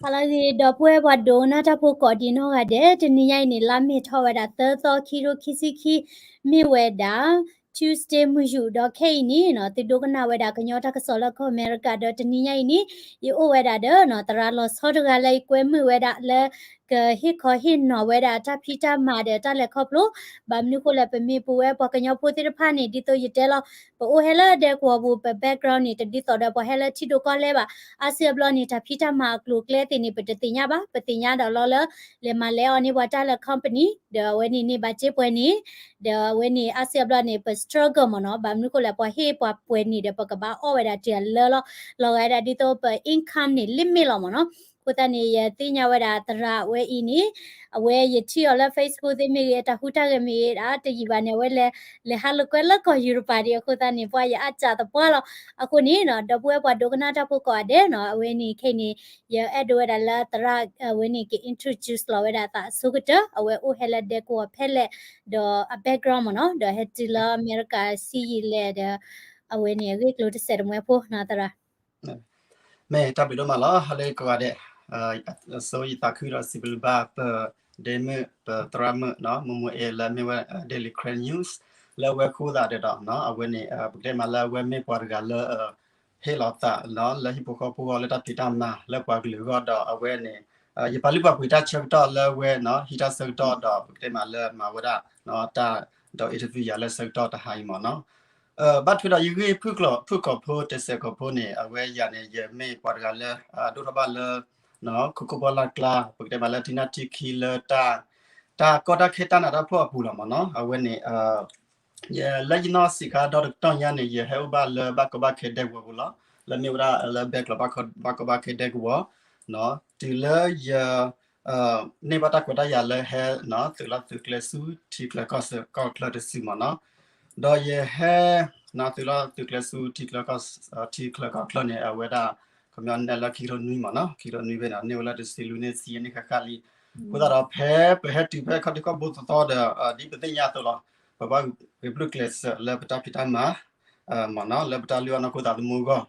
ဟါလၢအဂ့ၤ ဒီပုၢ်ဝဲၢ်ပှၤဒိကနၣ်တၢ်ဖိကိးဒံးနီၢ်ဂၤဒဲး, တနံၤညါအံၤန့ၣ် လါမ့ၤထီၣ်ဝဲဒၣ်သၢသီ ခံကထိခံဆံခံ, မ့ၢ်ဝဲဒၣ် Tuesday မုၢ်ယူာ်, ဒီးခဲအံၤန့ၣ်နီၤ သုဒိကနၣ်ဝဲဒၣ်ကညီတၢ်ကစီၣ်လၢကီၢ်အမဲရကၤ, ဒီးတနံၤညါအံၤန့ၣ် ယအိၣ်ဝဲဒၣ်ဒီးနီၤ သရၣ်လီၤဆီတဂၤလၢယကွဲမုာ်ဝဲဒၣ်လၢ ကဟ့ၣ်ခီဟ့ၣ်နီၤဝဲဒၣ်တၢ်ဖံးတၢ်မၤဒီးတၢ်လဲၤခီဖျိ, ဘၣ်မနုၤဃိလဲၣ် ပမ့ၢ်ပဝဲပှၤကညီဖိသ့ၣ်တဖၣ်န့ၣ် ဒ်သိးယတဲလီၤ, ပအိၣ်ဟဲလၢဒဲကဝီၤပူၤ ပ background န့ၣ် တဒ်သိးဒီးပှၤဟဲလၢထံဒိၣ်ကီၢ်လဲၢ်ဘၣ်. အါစုအဘျီန့ၣ် တၢ်ဖံးတၢ်မၤအကျိၤအကျဲသ့ၣ်န့ၣ် ပတသ့ၣ်ညါဘၣ်, ပသ့ၣ်ညါဒီးလီၤလၢ လဲၤမၤလဲၤအီၤန့ၢ်ပှၤတၢ်လၢ company ဒီးအဝဲန့ၣ်န့ၢ်ဘၣ်စ့ပှဲၤန့ၣ်, ဒီးအဝဲန့ၣ်အါစုအဘျီန့ၣ် ပ struggle မ့ၢ်နီၤ, ဘၣ်မနုၤဃိလဲၣ် ပှၤဟ့ၣ်ပှၤပှဲၤန့ၣ်ဒီး ပကဘၣ်အီၣ်ဝဲဒၣ်တုၤအလၢလီၤ, လီၤဂာ်ဒၣ်ဒ်သိးပ income န့ၣ် limit လီၤမ့ၢ်နီၤ. အဃိသတးန့ၣ် ယသ့ၣ်ညါဝဲဒၣ်သရၣ်ဝဲအံၤန့ၣ် အဝဲယထံၣ်အီၤလၢ Facebook သ့ၣ်မ့ၢ်ဂ့ၤ တၢ်ဟူးတၢ်ဂဲၤမ့ၢ်ဂ့ၤဒၣ် တယံာ်ဘၣ်န့ၣ် အဝဲလဲၤ လဲၤဟးလိာ်ကွဲလၢကီၢ်ယူရပၤဒံး, အဃိသတးန့ၣ် ပှၤယအါစှၤသပှၢ်လီၤ. အဃိန့ၣ်နီၤ ဒီပုၢ်ဝဲၢ်ပှၤဒိကနၣ်တၢ်ဖိကိးဂၤဒဲးနီၤ အဝဲန့ၣ်ခဲအံၤန့ၣ် ယအဲၣ်ဒိးဝဲဒၣ်လၢသရၣ်အဝဲန့ၣ် က introduce လီၤဝဲဒၣ်အသးအဆိကတၢၢ်, အဝဲအိၣ်ဟဲလၢဒဲကဝီၤဖဲလဲၣ်, ဒီးအ background မ့ၢ်နီၤ, ဒီးဟဲတုၤလၢအမဲရကၤဆံးယံာ်လဲၣ်ဒီး အဝဲန့ၣ်အဂ့ၢ်ကျိၤတစဲးတမှဲဖိနီၤ သရၣ် မ့ၢ်တၢ်ဘျုးဒိၣ်မးလီၤ ဟါလၢကိးဂၤဒဲး, အဆိယသးခုဒီးစံးဘျုးဘၣ်ပဒဲမုၣ် ပသရၣ်မုၣ်နီၤ မိၢ်မိၢ်အဲၣ်လၢမ့ၢ်ဝဲ Daily Karen News လၢအဝဲဃိသတးဒီးနီၤ အဝဲန့ၣ် ပကတဲမးလၢအဝဲမ့ၢ်ပှၤတဂၤလၢ ဟ့ၣ်လီၤသးနီၤ လၢဟံၣ်ဖိဃီဖိအဂီၢ်လၢတၢ်ဖံးတၢ်မၤလၢပှၤကလုာ်အဂီၢ်ဒီးအဝဲန့ၣ် ယပာ်လုၢ်ပာ်ပှ့ၤတၢ်ဆၢကတီၢ်လၢအဝဲနီၤ ဟံးတၢ်ဆၢကတီၢ်ဒီးပကတဲမးလၢမၤဝဲဒၣ် တၢ်ဒီး interview ယၤလၢဆၢကတီၢ်တဟါအံၤမ့ၢ်နီၤ ဘၣ်ထွဲဒီးယဂ့ၢ်ဖုၣ်ကိာ်ဖိ တစဲးကိာ်ဖိန့ၣ် အဝဲယၤန့ၣ် ယမ့ၢ်ပှၤတဂၤလၢ ဒိၣ်ထီၣ်ဘၣ်လၢ ခိခိၣ်ပီလၢ်ကျါ ပကတဲမးလၢထံနၢ်ထံခံလၢ တၢ်ကီတၢ်ခဲတၢ်နးတၢ်ဖှီၣ်အပူၤလီၤမ့ၢ်နီၤ အဝဲန့ၣ် ယလၢယနီၢ်ဆံးခါဒီတကတီၢ်ညါန့ၣ် ယဟဲအိၣ်ဘၣ်လၢဘၣ်ကီဘၣ်ခဲဒဲကဝီၤပူၤလီၤ လၢမ့ၢ်ဝဲဒၣ်လၢဘဲကျိးဘၣ်ကီဘၣ်ခဲဒဲကဝီၤ တုၤလၢယ န့ၢ်ဘၣ်တၢ်ခွဲးတၢ်ယာ်လၢဟဲ သုးလီၢ်သုးကျဲဆူထံချၢကီၢ်ချၢတစုမ့ၢ်နီၤ ဒီးယဟဲ သုးလီၢ်သုးကျဲဆူ ထံချၢကီၢ်ချၢန့ၣ် အဝဲဒၣ် ခီပညီန့ၣ်လၢခံကထိနွံမ့ၢ်နီၤ ခံကထိနွံဖဲန့ၣ် န့ၢ်ဝဲလၢတဆံလွံၢ်န့ၢ်ဆံယဲၢ်န့ၣ်ဃၣ်ဃၣ်လံ အဃိသတးဒီးဖဲပဟဲတုၤဖဲခီၣ်ထံးခီၣ်ဘိသီသီဒီး ဒ်ပသ့ၣ်ညါအသိးလီၤ ပဘၣ်ဂုာ်ကျဲးစၢးလၢပတၢ်ဖံးတၢ်မၤ မ့ၢ်နီၤ လၢပတၢ်လုၢ်အီၣ်နီၢ်ခိသးသမူအဂီၢ်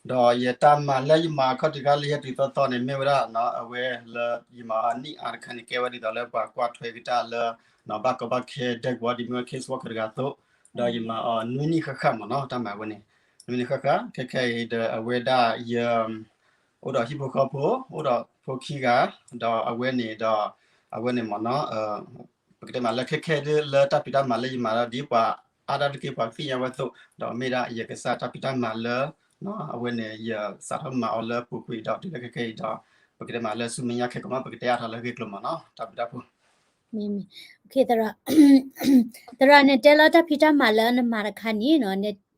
ဒီးယတၢ်မၤလၢယမၤခီၣ်ထံးခီၣ်လံဟဲတုၤသီသီန့ၣ် မ့ၢ်ဝဲဒၣ် အဝဲလၢယမၤအနံၣ်အါတခါန့ၣ် ကဲဝဲဒ်သိးလၢပှၤကွၢ်ထွဲက့ၤတၢ်လၢ ဘၣ်ကီဘၣ်ခဲဒဲကဝီၤဒ်မ့ၢ်ဝဲ case worker တဂၤအသိး ဒီးယမၤအီၤနွံနံၣ်ဃၣ်ဃၣ်မ့ၢ်နီၤ တၢ်မၤဝဲန့ၣ် နွံနံၣ်ဃၣ်ဃၣ် ခဲခဲအံၤဒီးအဝဲဒၣ်ယ အိၣ်ဒီးဟံၣ်ဖိဃီဖိ အိၣ်ဒီးဖိခံဂၤ ဒီးအဝဲန့ၣ်ဒီး အဝဲန့ၣ်မ့ၢ်နီၤ ပကတဲမးလၢခဲခဲဒ်လၢတၢ်ဖံးတၢ်မၤလၢယမၤဒီး ဒ်ပှၤအါဒၣ်တက့ၢ်ပှၤကသ့ၣ်ညါဝဲအသိး ဒီးမ့ၢ်ဒၣ်ယကစၢ်တၢ်ဖံးတၢ်မၤလၢ အဝဲန့ၣ် ယစးထီၣ်မၤအီၤလၢအပူၤကွံာ်ဒီးတုၤလၢခဲခဲအံၤဒီး ပကတဲမးလၢဆူမဲာ်ညါခဲကိာ်မး ပကတဲအါထီၣ်လၢအဂ့ၢ်ကျိၤမ့ၢ်နီၤ တၢ်ဘျုးတၢ်ဖှိၣ် မ့ၢ်မ့ၢ် သရၣ် သရၣ် နတဲလၢတၢ်ဖံးတၢ်မၤလၢနမၤတခါန့ၣ်နီၤ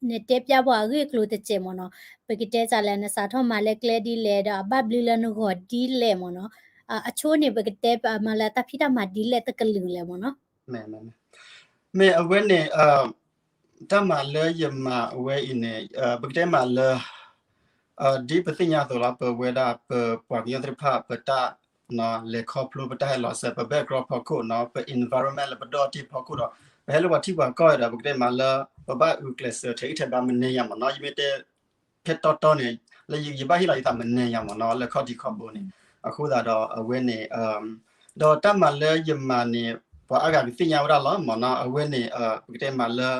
နတဲပျၢ်ပှၤအဂ့ၢ်အကျိၤတစဲးမ့ၢ်နီၤ ပကတဲစးလၢနစးထီၣ်မၤလၢကျဲဒ်လဲၣ်ဒီး အဘၣ်ဘျုးလၢနဂီၢ်ဒ်လဲၣ်မ့ၢ်နီၤ အဆိန့ၣ် ပကတဲမးလၢတၢ်ဖံးတၢ်မၤဒ်လဲၣ်တကလုာ်လဲၣ်မ့ၢ်နီၤ မ့ၢ်အဝဲန့ၣ် တၢ်မၤလၢယမၤအဝဲအံၤန့ၣ် ပကတဲမးလၢ ဒ်ပသ့ၣ်ညါအသိးလီၤ ပဝဲဒၣ်ပပှၤကညီသ့ၣ်တဖၣ် ပတၢ်လဲၤခီဖျိ ပတၢ်ဟဲလီၤစၢၤ ပ background ဖီခိၣ်နီၤ ပ environment လၢပဒီတ့ၢ်ဖီခိၣ်ဒီး ပဟဲလၢပှၤထံပှၤကီၢ်ဒီး ပကတဲမးလၢ ပဘၣ်ဂုာ်ကျဲးစၢးထဲးဂံၢ်ထဲးဘါမနုၤယၤမ့ၢ်နီၤ ယမ့ၢ်တဲ ဖဲတီတီန့ၣ် လၢယဘၣ်ဟ့ၣ်လီၤယသးမနုၤယၤမ့ၢ်နီၤ လၢခီၣ်ထံးခီၣ်ဘိန့ၣ် အဃိသတးဒီးအဝဲန့ၣ် ဒီးတၢ်မၤလၢယမၤန့ၣ် ပှၤအါဂၤကသ့ၣ်ညါဝဲဒၣ်လီၤမ့ၢ်နီၤ အဝဲန့ၣ် ပကတဲမးလၢ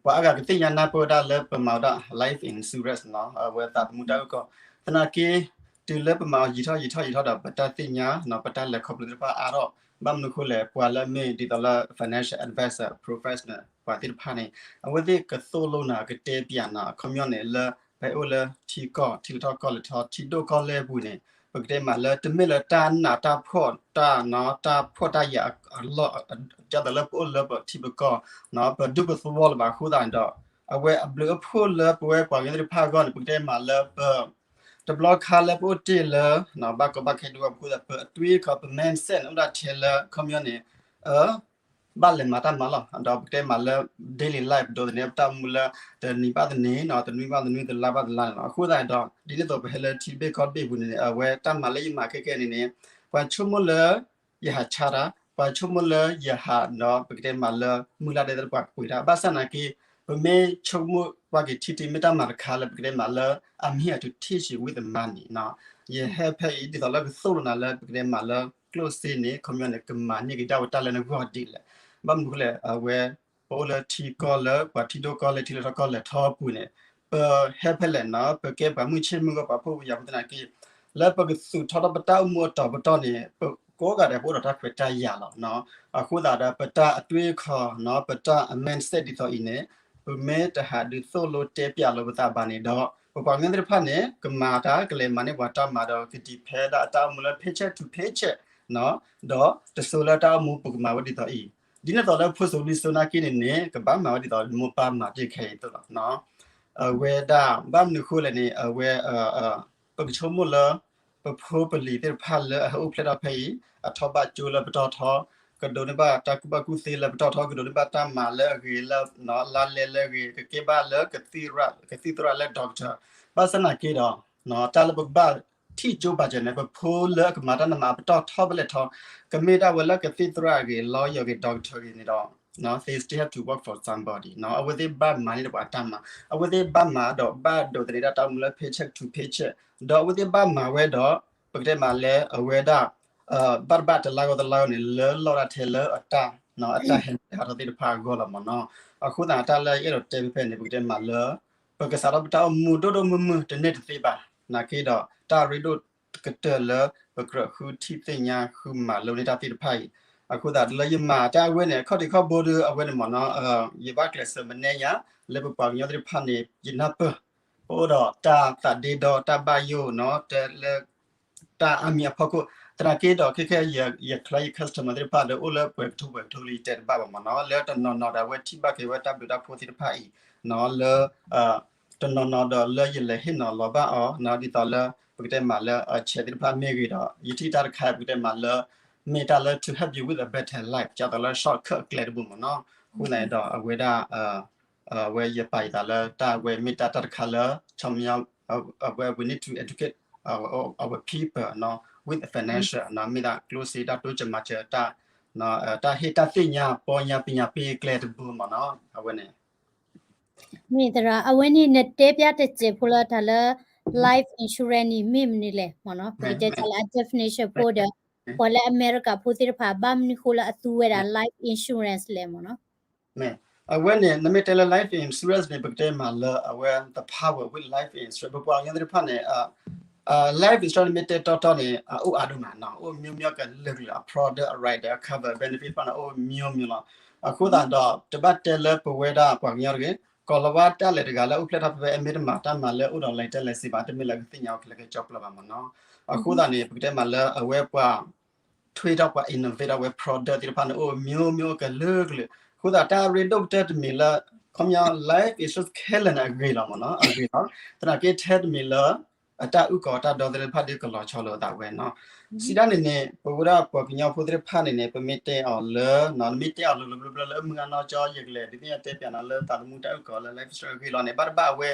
ပှၤအါဂၤကသ့ၣ်ညါနၢ်ပၢၢ်ဝဲဒၣ်လၢပမၤဝဲဒၣ် life insurance နီၤ အဝဲသးသမူတၢ်အုၣ်ကီၤ သနာ်က့ တုၤလၢပမၤအီၤယံာ်ထီၣ်ယံာ်ထီၣ်ယံာ်ထီၣ်ဒီး ပတၢ်သ့ၣ်ညါနီၤ ပတၢ်လဲၤခီဖျိသ့ၣ်တဖၣ်အါထီၣ် ဘၣ်မနုၤဃိလဲၣ် ပှၤလၢအမ့ၢ်ဒ်သိးလၢ financial advisor professional ပှၤသ့ၣ်တဖၣ်န့ၣ် အဝဲသ့ၣ်ကသိၣ်လိနီၤ ကတဲပၠးနီၤ အခီပညီန့ၣ်လၢ ပဟဲအိၣ်လၢထံကီၢ် ထံကထီၣ်ကီၢ်လဲၤထီၣ် ထံဒိၣ်ကီၢ်လဲၢ်အပူၤန့ၣ် ပကတဲမးလၢ တမ့ၢ်လၢတၢ်နးတၢ်ဖှီၣ်တၢ်နီၤ တၢ်ဖှီၣ်တၢ်ယာ်အလီၢ် ဒ်သိးလၢပအိၣ်လၢပထံပကီၢ်နီၤ ပဒူပသဝီလၢၤဘၣ်အဃိသတးန့ၣ်ဒီး အဝဲအဘျုးအဖှိၣ်လၢပဝဲပှၤကညီသ့ၣ်တဖၣ်အဂီၢ်န့ၣ် ပကတဲမးလၢပ တဘျီခါလၢပအိၣ်တ့ၢ်လၢ ဘၣ်ကီဘၣ်ခဲဒဲကဝီၤပူၤဒီး ပအသွံၣ်ခီ ပ mindset န့ၣ် အိၣ်ဒၣ်ထဲလၢ အခီပညီန့ၣ် ဘၣ်လဲၤမၤတၢ်မၤလီၤ ဒီးပကတဲမးလၢ daily life ဒိးသန့ၤ ပတၢ်အိၣ်မူလၢ တနံၤဘၣ်တနံၤနီၤ တနွံဘၣ်တနွံ တလါဘၣ်တလါန့ၣ်လီၤ. အဃိသတးဒီး ဒ်န့ၣ်အသိး ပဟဲလၢထံတဘ့ၣ်ကီၢ်တဘ့ၣ်အပူၤန့ၣ် အဝဲတၢ်မၤလၢယမၤခဲကဲန့ၣ်န့ၣ် ပှၤဆိကမိၣ်လၢ ယဟးဆါတၢ် ပှၤဆိကမိၣ်လၢယဟးဒီး ပကတဲမးလၢ မုၢ်လၢ်ဒဲးသပှၢ်ကပှ့ၤတၢ် ဘၣ်ဆၣ်သနာ်က့ ပမ့ၢ်ဆိကမိၣ်ကွၢ်က့ၤထံထံ မ့ၢ်တၢ်မၤတခါလၢပကတဲမးလၢ I'm here to teach you with the money နီၤ ယဟဲဖဲအံၤ ဒ်သိးလၢကသိၣ်လိနၤလၢပကတဲမၤလၢကျိၣ်စ့န့ၣ် ခီပညီန့ၣ် ကမၤန့ၢ်က့ၤဒၣ်ဝဲတၢ်လၢနဂီၢ်ဒ်လဲၣ်. ဘၣ်မနုၤအဃိလဲၣ် အဝဲ ပအိၣ်လၢထံကီၢ်လၢ ပှၤထံဒိၣ်ကီၢ်လဲၢ်ထံလၢထီၣ်ကီၢ်လဲၢ်ထီအပူၤန့ၣ် ပဟဲဖဲလဲၣ်နီၤ ပကဲပှၤမုၢ်ဆ့ၣ်မုၢ်ဂီၢ် ပှၤဖှီၣ်ဖိယာ်ဖိသနာ်က့ လၢပကသူၣ်ထီၣ်ထီၣ်ပတၢ်အိၣ်မူအတီၤပတီၢ်န့ၣ် ပကိးဂၤဒဲး ပအိၣ်ဒီးတၢ်ခွဲးတၢ်ယာ်လီၤ. အဃိသတးဒီး ပတၢ်အတွေးခီၣ်နီၤ ပတၢ်အ mindset ဒ်သိးအံၤန့ၣ် ပမ့ၢ်တဟးဒုးသိၣ်လိတဲပျးလိာ်ပသးဘၣ်န့ၣ်ဒီး ပပှၤကညီသ့ၣ်တဖၣ်န့ၣ် ကမၤတၢ် ကလဲၤမၤန့ၢ်ပှၤတၢ်မၤဒီး က depend ဒၣ်အတၢ်အိၣ်မူလၢ paycheck to paycheck နီၤ ဒီးတစိၤလၢတၢ်အိၣ်မူပကမၤဝဲဒ်သိးအံၤ ဒ်န့ၣ်သိးလၢဖိစိၤလံၤစိၤနာ်က့န့ၣ်န့ၣ် ကဘၣ်မၤဝဲဒ်သိးမိၢ်ပၢ်မၤတ့ၢ်ခဲအံၤအသိးလီၤ. အဝဲဒၣ် ဘၣ်မနုၤအဃိလဲၣ်န့ၣ် အဝဲ ပကဆိကမိၣ်လၢ ပဖိပလံၤသ့ၣ်တဖၣ်လၢအဟဲအိၣ်ဖျဲၣ်ထီၣ်ဖဲအံၤ အထီၣ်ဘၣ်ကၠိလၢပတီၢ်ထီ ကဒိးန့ၢ်ဘၣ်တၢ်ကူၣ်ဘၣ်ကူၣ်သ့လၢပတီၢ်ထီ ကဒိးန့ၢ်ဘၣ်တၢ်မၤလၢအဂ့ၤလၢ လါလဲလၢအဂ့ၤ ကကဲဘၣ်လၢ ကသံၣ်သရၣ်လၢ doctor ဘၣ်ဆၣ်သနာ်က့ဒီး တၢ်လၢပကဘၣ်ထံၣ်ကၠိဘၣ်စၢၤန့ၣ် ပဖိလၢအကမၤတၢ်နးမးပတီၢ်ထီဖဲလဲၣ်ထီ ကမ့ၢ်ဒၣ်ဝဲလၢကသံၣ်သရၣ်အဂ့ၤ lawyer ဂ့ၤ doctor ဂ့ၤန့ၣ်ဒီး they still have to work for somebody နီၤ အဝဲသ့ၣ်ဘၣ်မၤန့ၢ်တပှၤတၢ်မၤ အဝဲသ့ၣ်ဘၣ်မၤဒီးဘၣ်ဒိးသန့ၤဒၣ်တၢ်အိၣ်မူလၢ paycheck to paycheck ဒီးအဝဲသ့ၣ်ဘၣ်မၤဝဲဒီး ပကတဲမးလၢအဝဲဒၣ် ဘၣ်တဘၣ်တလါဂီၤတလါဂီၤန့ၣ် လၢလီၢ်ဒၣ်ထဲလၢအတၢ် အတၢ်ဟဲဟးထီၣ်သ့ၣ်တဖၣ်အဂီၢ်လီၤမ့ၢ်နီၤ. အဃိသတးတၢ်လၢယအဲၣ်ဒိးတဲဖဲဖဲန့ၣ် ပကတဲမးလၢ ပကစးထီၣ်ပတၢ်အိၣ်မူဒိၣ်ဒိၣ်မုၢ်မုၢ်တန့ၢ်တသ့ဘၣ် နာ်က့ဒီး တၢ်ရ့ဒိၣ်ကတၢၢ်လၢ ပကြၢးဃုထံၣ်သ့ၣ်ညါဃုမၤလိန့ၢ်တၢ်သ့ၣ်တဖၣ်အံၤ အဃိသတးလၢယမၤတၢ်အဝဲန့ၣ် အခီၣ်ထံးခီၣ်ဘိဒီးအဝဲန့ၣ်မ့ၢ်နီၤ ယဘၣ်ကျဲးစၢးမနဲညါ လၢပပှၤကညီသ့ၣ်တဖၣ်န့ၣ် ယနၢ်ပၢၢ် ပအိၣ်ဒီးတၢ်သးဒ့ဒီတၢ်ဘၣ်ယိၣ်နီၤ တဲလၢ တၢ်အါမံၤအဖီခိၣ် သနာ်က့ဒီးခဲခဲ ယ client ယ customer သ့ၣ်တဖၣ်ဒီးအိၣ်လၢပှဲၤကထိပှဲၤကထိလၢယတဲတဘၣ်ဘၣ်မ့ၢ်နီၤ လၢတနီၤနီၤဒီးအဝဲထံၣ်ဘၣ်က့ၤဝဲတၢ်ဘျုးတၢ်ဖှိၣ်သ့ၣ်တဖၣ်အံၤ နီၤ လၢ တနီၤနီၤဒီးလၢယလဲၤဟ့ၣ်နီၤလီၤဘၣ်အီၤ နီၤ ဒ်သိးလၢ ပကတဲမးလၢ အဆဲးသ့ၣ်တဖၣ်မ့ၢ်ဂ့ၤဒီး ယထံၣ်တၢ်တခါ ပကတဲမးလၢ မ့ၢ်တၢ်လၢ to help you with a better life ဒ်သိးလၢ shortcut အကျဲတဘိမ့ၢ်နီၤ အဃိသတးဒီးအဝဲဒၣ် အဝဲယပာ်ယသးလၢတၢ်အဝဲမ့ၢ်တၢ်တၢ်တခါလၢ ခီပညီ အဝဲ we need to educate our people နီၤ with financial နီၤ မ့ၢ်ဒၣ်ကျိၣ်စ့တၢ်တိစၢၤမၤစၢၤတၢ် တၢ်ဟ့ၣ်တၢ်သ့ၣ်ညါပီညါပညါပ့ၤကျဲတဘိမ့ၢ်နီၤ အဝဲန့ၣ် မ့ၢ်သရၣ် အဝဲန့ၣ်နတဲပျၢ်တစဲးဖိလၢတၢ်လၢ life insurance န့ၣ်မ့ၢ်မနုၤလဲၣ်မ့ၢ်နီၤ ပကတဲကလၢအ definition ဖိဒီး ပှၤလၢအမဲရကၤဖိသ့ၣ်တဖၣ် ဘၣ်မနုၤဃိလၢအသူဝဲဒၣ် life insurance လဲၣ်မ့ၢ်နီၤ မ့ၢ် အဝဲန့ၣ် နမ့ၢ်တဲလၢ life insurance န့ၣ် ပကတဲမးလၢအဝဲ the power with life insurance ပပှၤကညီသ့ၣ်တဖၣ်န့ၣ် life insurance နမ့ၢ်တဲတီတီန့ၣ် အအိၣ်အါဒိၣ်မးနီၤ အိၣ်မျိုးမျိုးကလုာ်ကလုာ် အ product အ rider အ cover benefit တဖၣ်န့ၣ် အိၣ်မျိုးမျိုးလီၤ. အဃိသတးဒီး တဘၣ်တဲလၢပဝဲဒၣ်ပှၤကညီတဂ့ၤ ကီၤလၤဝါတၢ်လဲၤတဂၤလၢအိၣ်ဖျဲၣ်ထီၣ်ဖဲဖဲ အမ့ၢ်တမၤတၢ်မၤလၢအိၣ်ဒီး license စ့ၢ်ဘၣ် တမ့ၢ်လၢကသ့ၣ်ညါအီၤကလဲၤကၠီပျီဘၣ်မ့ၢ်နီၤ. အဃိသတးန့ၣ် ပကတဲမးလၢအဝဲပှၤ ထွဲထီၣ်ပှၤ innovate ထီၣ်ဝဲ product သ့ၣ်တဖၣ်န့ၣ် အိၣ်မျိုးမျိုးကလုာ်ကလုာ်. အဃိသတးတၢ်ရ့ဒိၣ်ကတၢၢ်တမံၤလၢ ခီပညီ life insurance ခဲလၢာ်န့ၣ် အဂ့ၤလီၤမ့ၢ်နီၤ အဂ့ၤလီၤ. သနာ်က့ထဲတမံၤလၢ အတၢ်အုၣ်ကီၤတၢ်ဒီသ့ၣ်တဖၣ်ဒ်ကလီၤဆီလိာ်သးဝဲနီၤ. စံးဒၣ်န့ၣ်န့ၣ် ပဝဲဒၣ်ပှၤကညီဖိသ့ၣ်တဖၣ်န့ၣ်န့ၣ် ပမ့ၢ်တဲအီၤလၢ နမ့ၢ်တဲအီၤလိၤလိၤဘျီဘျီလၢအမုၢ်အနီၢ်ကၠီ ယကလဲၤဒုးသ့ၣ်ညါတဲပျးနၤလၢသးသမူတၢ်အုၣ်ကီၤလၢ life insurance အဂ့ၤလီၤန့ၣ် ဘၣ်တဘၣ်အဝဲ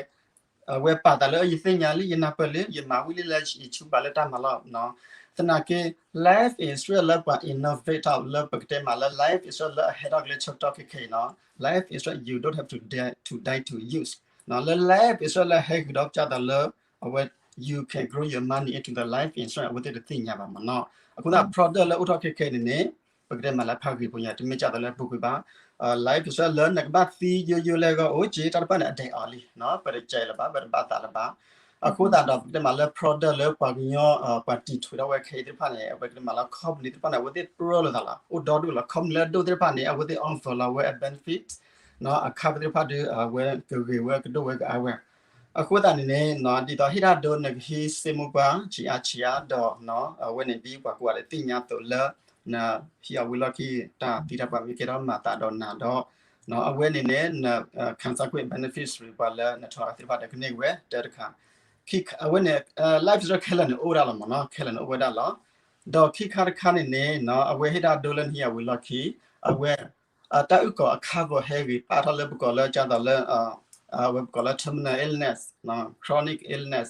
အဝဲပာ်သးလၢယသ့ၣ်ညါလံ ယနၢ်ပၢၢ်လံ ယမၤဝံၤလံလၢယဆူဘၣ်လၢတၢ်မၤလီၢ်နီၤ. သနာ်က့ life insurance လၢပှၤ innovate ထီၣ်လၢပကတဲမးလၢ life insurance လၢအဟဲထီၣ်က့ၤလၢဆၢကတီၢ်ခဲခဲအံၤနီၤ life insurance you don't have to die to die to use လၢ life insurance လၢဟဲဂုာ်ဒီးကၢ်သးလၢ အဝဲ you can grow your money into the life insurance အဝဲသ့ၣ်တသ့ၣ်ညါဘၣ်မ့ၢ်နီၤ. အဃိသတး product လၢအိၣ်ထီၣ်ခဲခဲအံၤန့ၣ်န့ၣ် ပကတဲမးလၢဖးဂ့ၤဖိညါ တမ့ၢ်ကၢ်သးလၢပူၤကွံာ်ဘၣ် life insurance လၢနကဘၣ်သံယိယိလဲၣ်ဂီၢ် အိၣ်က့ တၢ်တဖၣ်န့ၣ် အဒဲးအီၤလံ ပတကဲလၢၤဘၣ် ပတဘၣ်သးလၢၤဘၣ်. အဃိသတးဒီး ပကတဲမးလၢ product လၢပှၤကညီ ပှၤတံာ်ထွဲထီၣ်ဝဲခဲအံၤသ့ၣ်တဖၣ်န့ၣ် အဝဲကတဲမးလၢ company သ့ၣ်တဖၣ်န့ၣ် အဝဲသ့ၣ်ပြၢလိာ်သးလီၤ အိၣ်ဒီဒူၣ်လီၤ. company လၢအဒိၣ်သ့ၣ်တဖၣ်န့ၣ် အဝဲသ့ၣ် offer လီၤဝဲအ benefit အ cover သ့ၣ်တဖၣ်ဒီး အဝဲကဂ့ၤဝဲကဒိၣ်ဝဲကအါဝဲ အဃိသတးန့ၣ်န့ၣ် ဒ်သိးဟ့ၣ်တၢ်ဒိနကဟံးစ့ၢ်မိၢ်ပှၢ် ဆံးအါဆံးအါဒီး အဝဲန့ၣ်ဒ်ပှၤကိးဂၤဒဲးသ့ၣ်ညါအသိးလၢ နဟံးအီၤဝံၤလီၢ်ခံ တၢ်သံတၢ်ပှၢ်မ့ၢ်ကဲထီၣ်မၤသးဒီးနၤဒီး အဝဲန့ၣ်န့ၣ် န ခံစားခွင့် benefits ပှၤလၢနထီၣ်သ့ၣ်တဖၣ်ဒီးကန့ၢ်ဝဲ တၢတခါ အဝဲန့ၣ် life insurance ခဲလၢာ်န့ၣ်အိၣ်ဝဲဒၣ်လီၤမ့ၢ်နီၤ ခဲလၢာ်န့ၣ်အိၣ်ဝဲဒၣ်လီၤ. ဒီးခံခါတခါန့ၣ်န့ၣ် အဝဲဟ့ၣ်တၢ်ဒိလၢနဟံးအီၤဝံၤလီၢ်ခံ အဝဲ တၢ်အုၣ်ကီၤအ cover ဟဲဂ့ၤ ပာ်ထီၣ်လၢပကိးလၢကၢ်သးလၢ အဝဲပကိးလၢ terminal illness, chronic illness,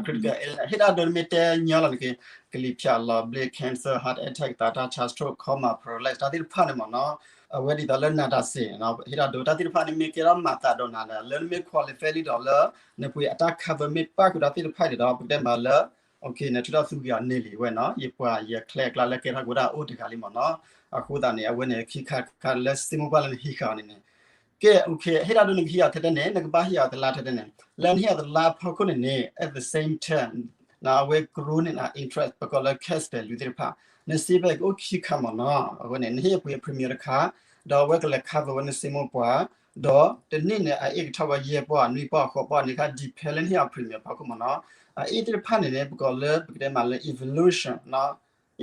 critical illness ဟ့ၣ်တၢ်ဒိနမ့ၢ်တဲညီလီၤန့ၣ်က့ ကလံၤဖၠးလီၤဘျ့ cancer, heart attack သးတၢ်ဆါ stroke, coma, paralysis တၢ်သ့ၣ်တဖၣ်န့ၣ်မ့ၢ်နီၤ အဝဲဒ်သိးလၢနၤတၢ်စ့ၢ် ဟ့ၣ်တၢ်ဒိတၢ်သ့ၣ်တဖၣ်န့ၣ်မ့ၢ်ကဲထီၣ်မၤသးဒီးနၤဒီး လၢနမ့ၢ် qualify လံဒီးလၢ နပှ့ၤအတၢ် cover မ့ၢ်ပာ်ဃုာ်ဒီးသ့ၣ်တဖၣ်န့ၣ်ဒီး ပကတဲမးလၢ နထုးထီၣ်သူက့ၤအီၤန့ၢ်လံဝဲနီၤ, ယပှၤယချဲအကျါလၢကဲထီၣ်ကဝဲဒၣ်အိၣ်တဂၤလံမ့ၢ်နီၤ. အဃိသတးန့ၣ် အဝဲန့ၣ်ခံခါတခါလၢစံမိၢ်ပှၢ်လၢနဟံးဃာ်အီၤန့ၣ်န့ၣ်, ကဲ ဟ့ၣ်ဒၣ်ဒိနကဟံးအီၤထဲထဲန့ၣ် နကဘၣ်ဟ့ၣ်အီၤတလါထဲထဲန့ၣ်, လၢနဟ့ၣ်အီၤတလါအဖီခိၣ်န့ၣ်န့ၣ် at the same time အဝဲ grow န့ၢ်န interest ပကိးလၢ cash value သ့ၣ်တဖၣ်, န save ကအိၣ်ခံခါမ့ၢ်နီၤ. အဝဲန့ၣ် နဟ့ၣ်ပှ့ၤ premium တခါ, ဒီးအဝဲကလဲၤ cover ဝဲနစံမိၢ်ပှၢ်, ဒီးတနံၣ်န့ၣ် အအ့ၣ်ကထီၣ်ဝဲယဲၢ်ပီၢ် နွံပီၢ် ဃိးပီၢ်န့ၣ်ခါ depend လၢနဟ့ၣ်အီၤ premium ဖီခိၣ်မ့ၢ်နီၤ. အအ့ၣ်သ့ၣ်တဖၣ်န့ၣ်န့ၣ် ပကိးလၢပကတဲမးလၢ evolution နီၤ.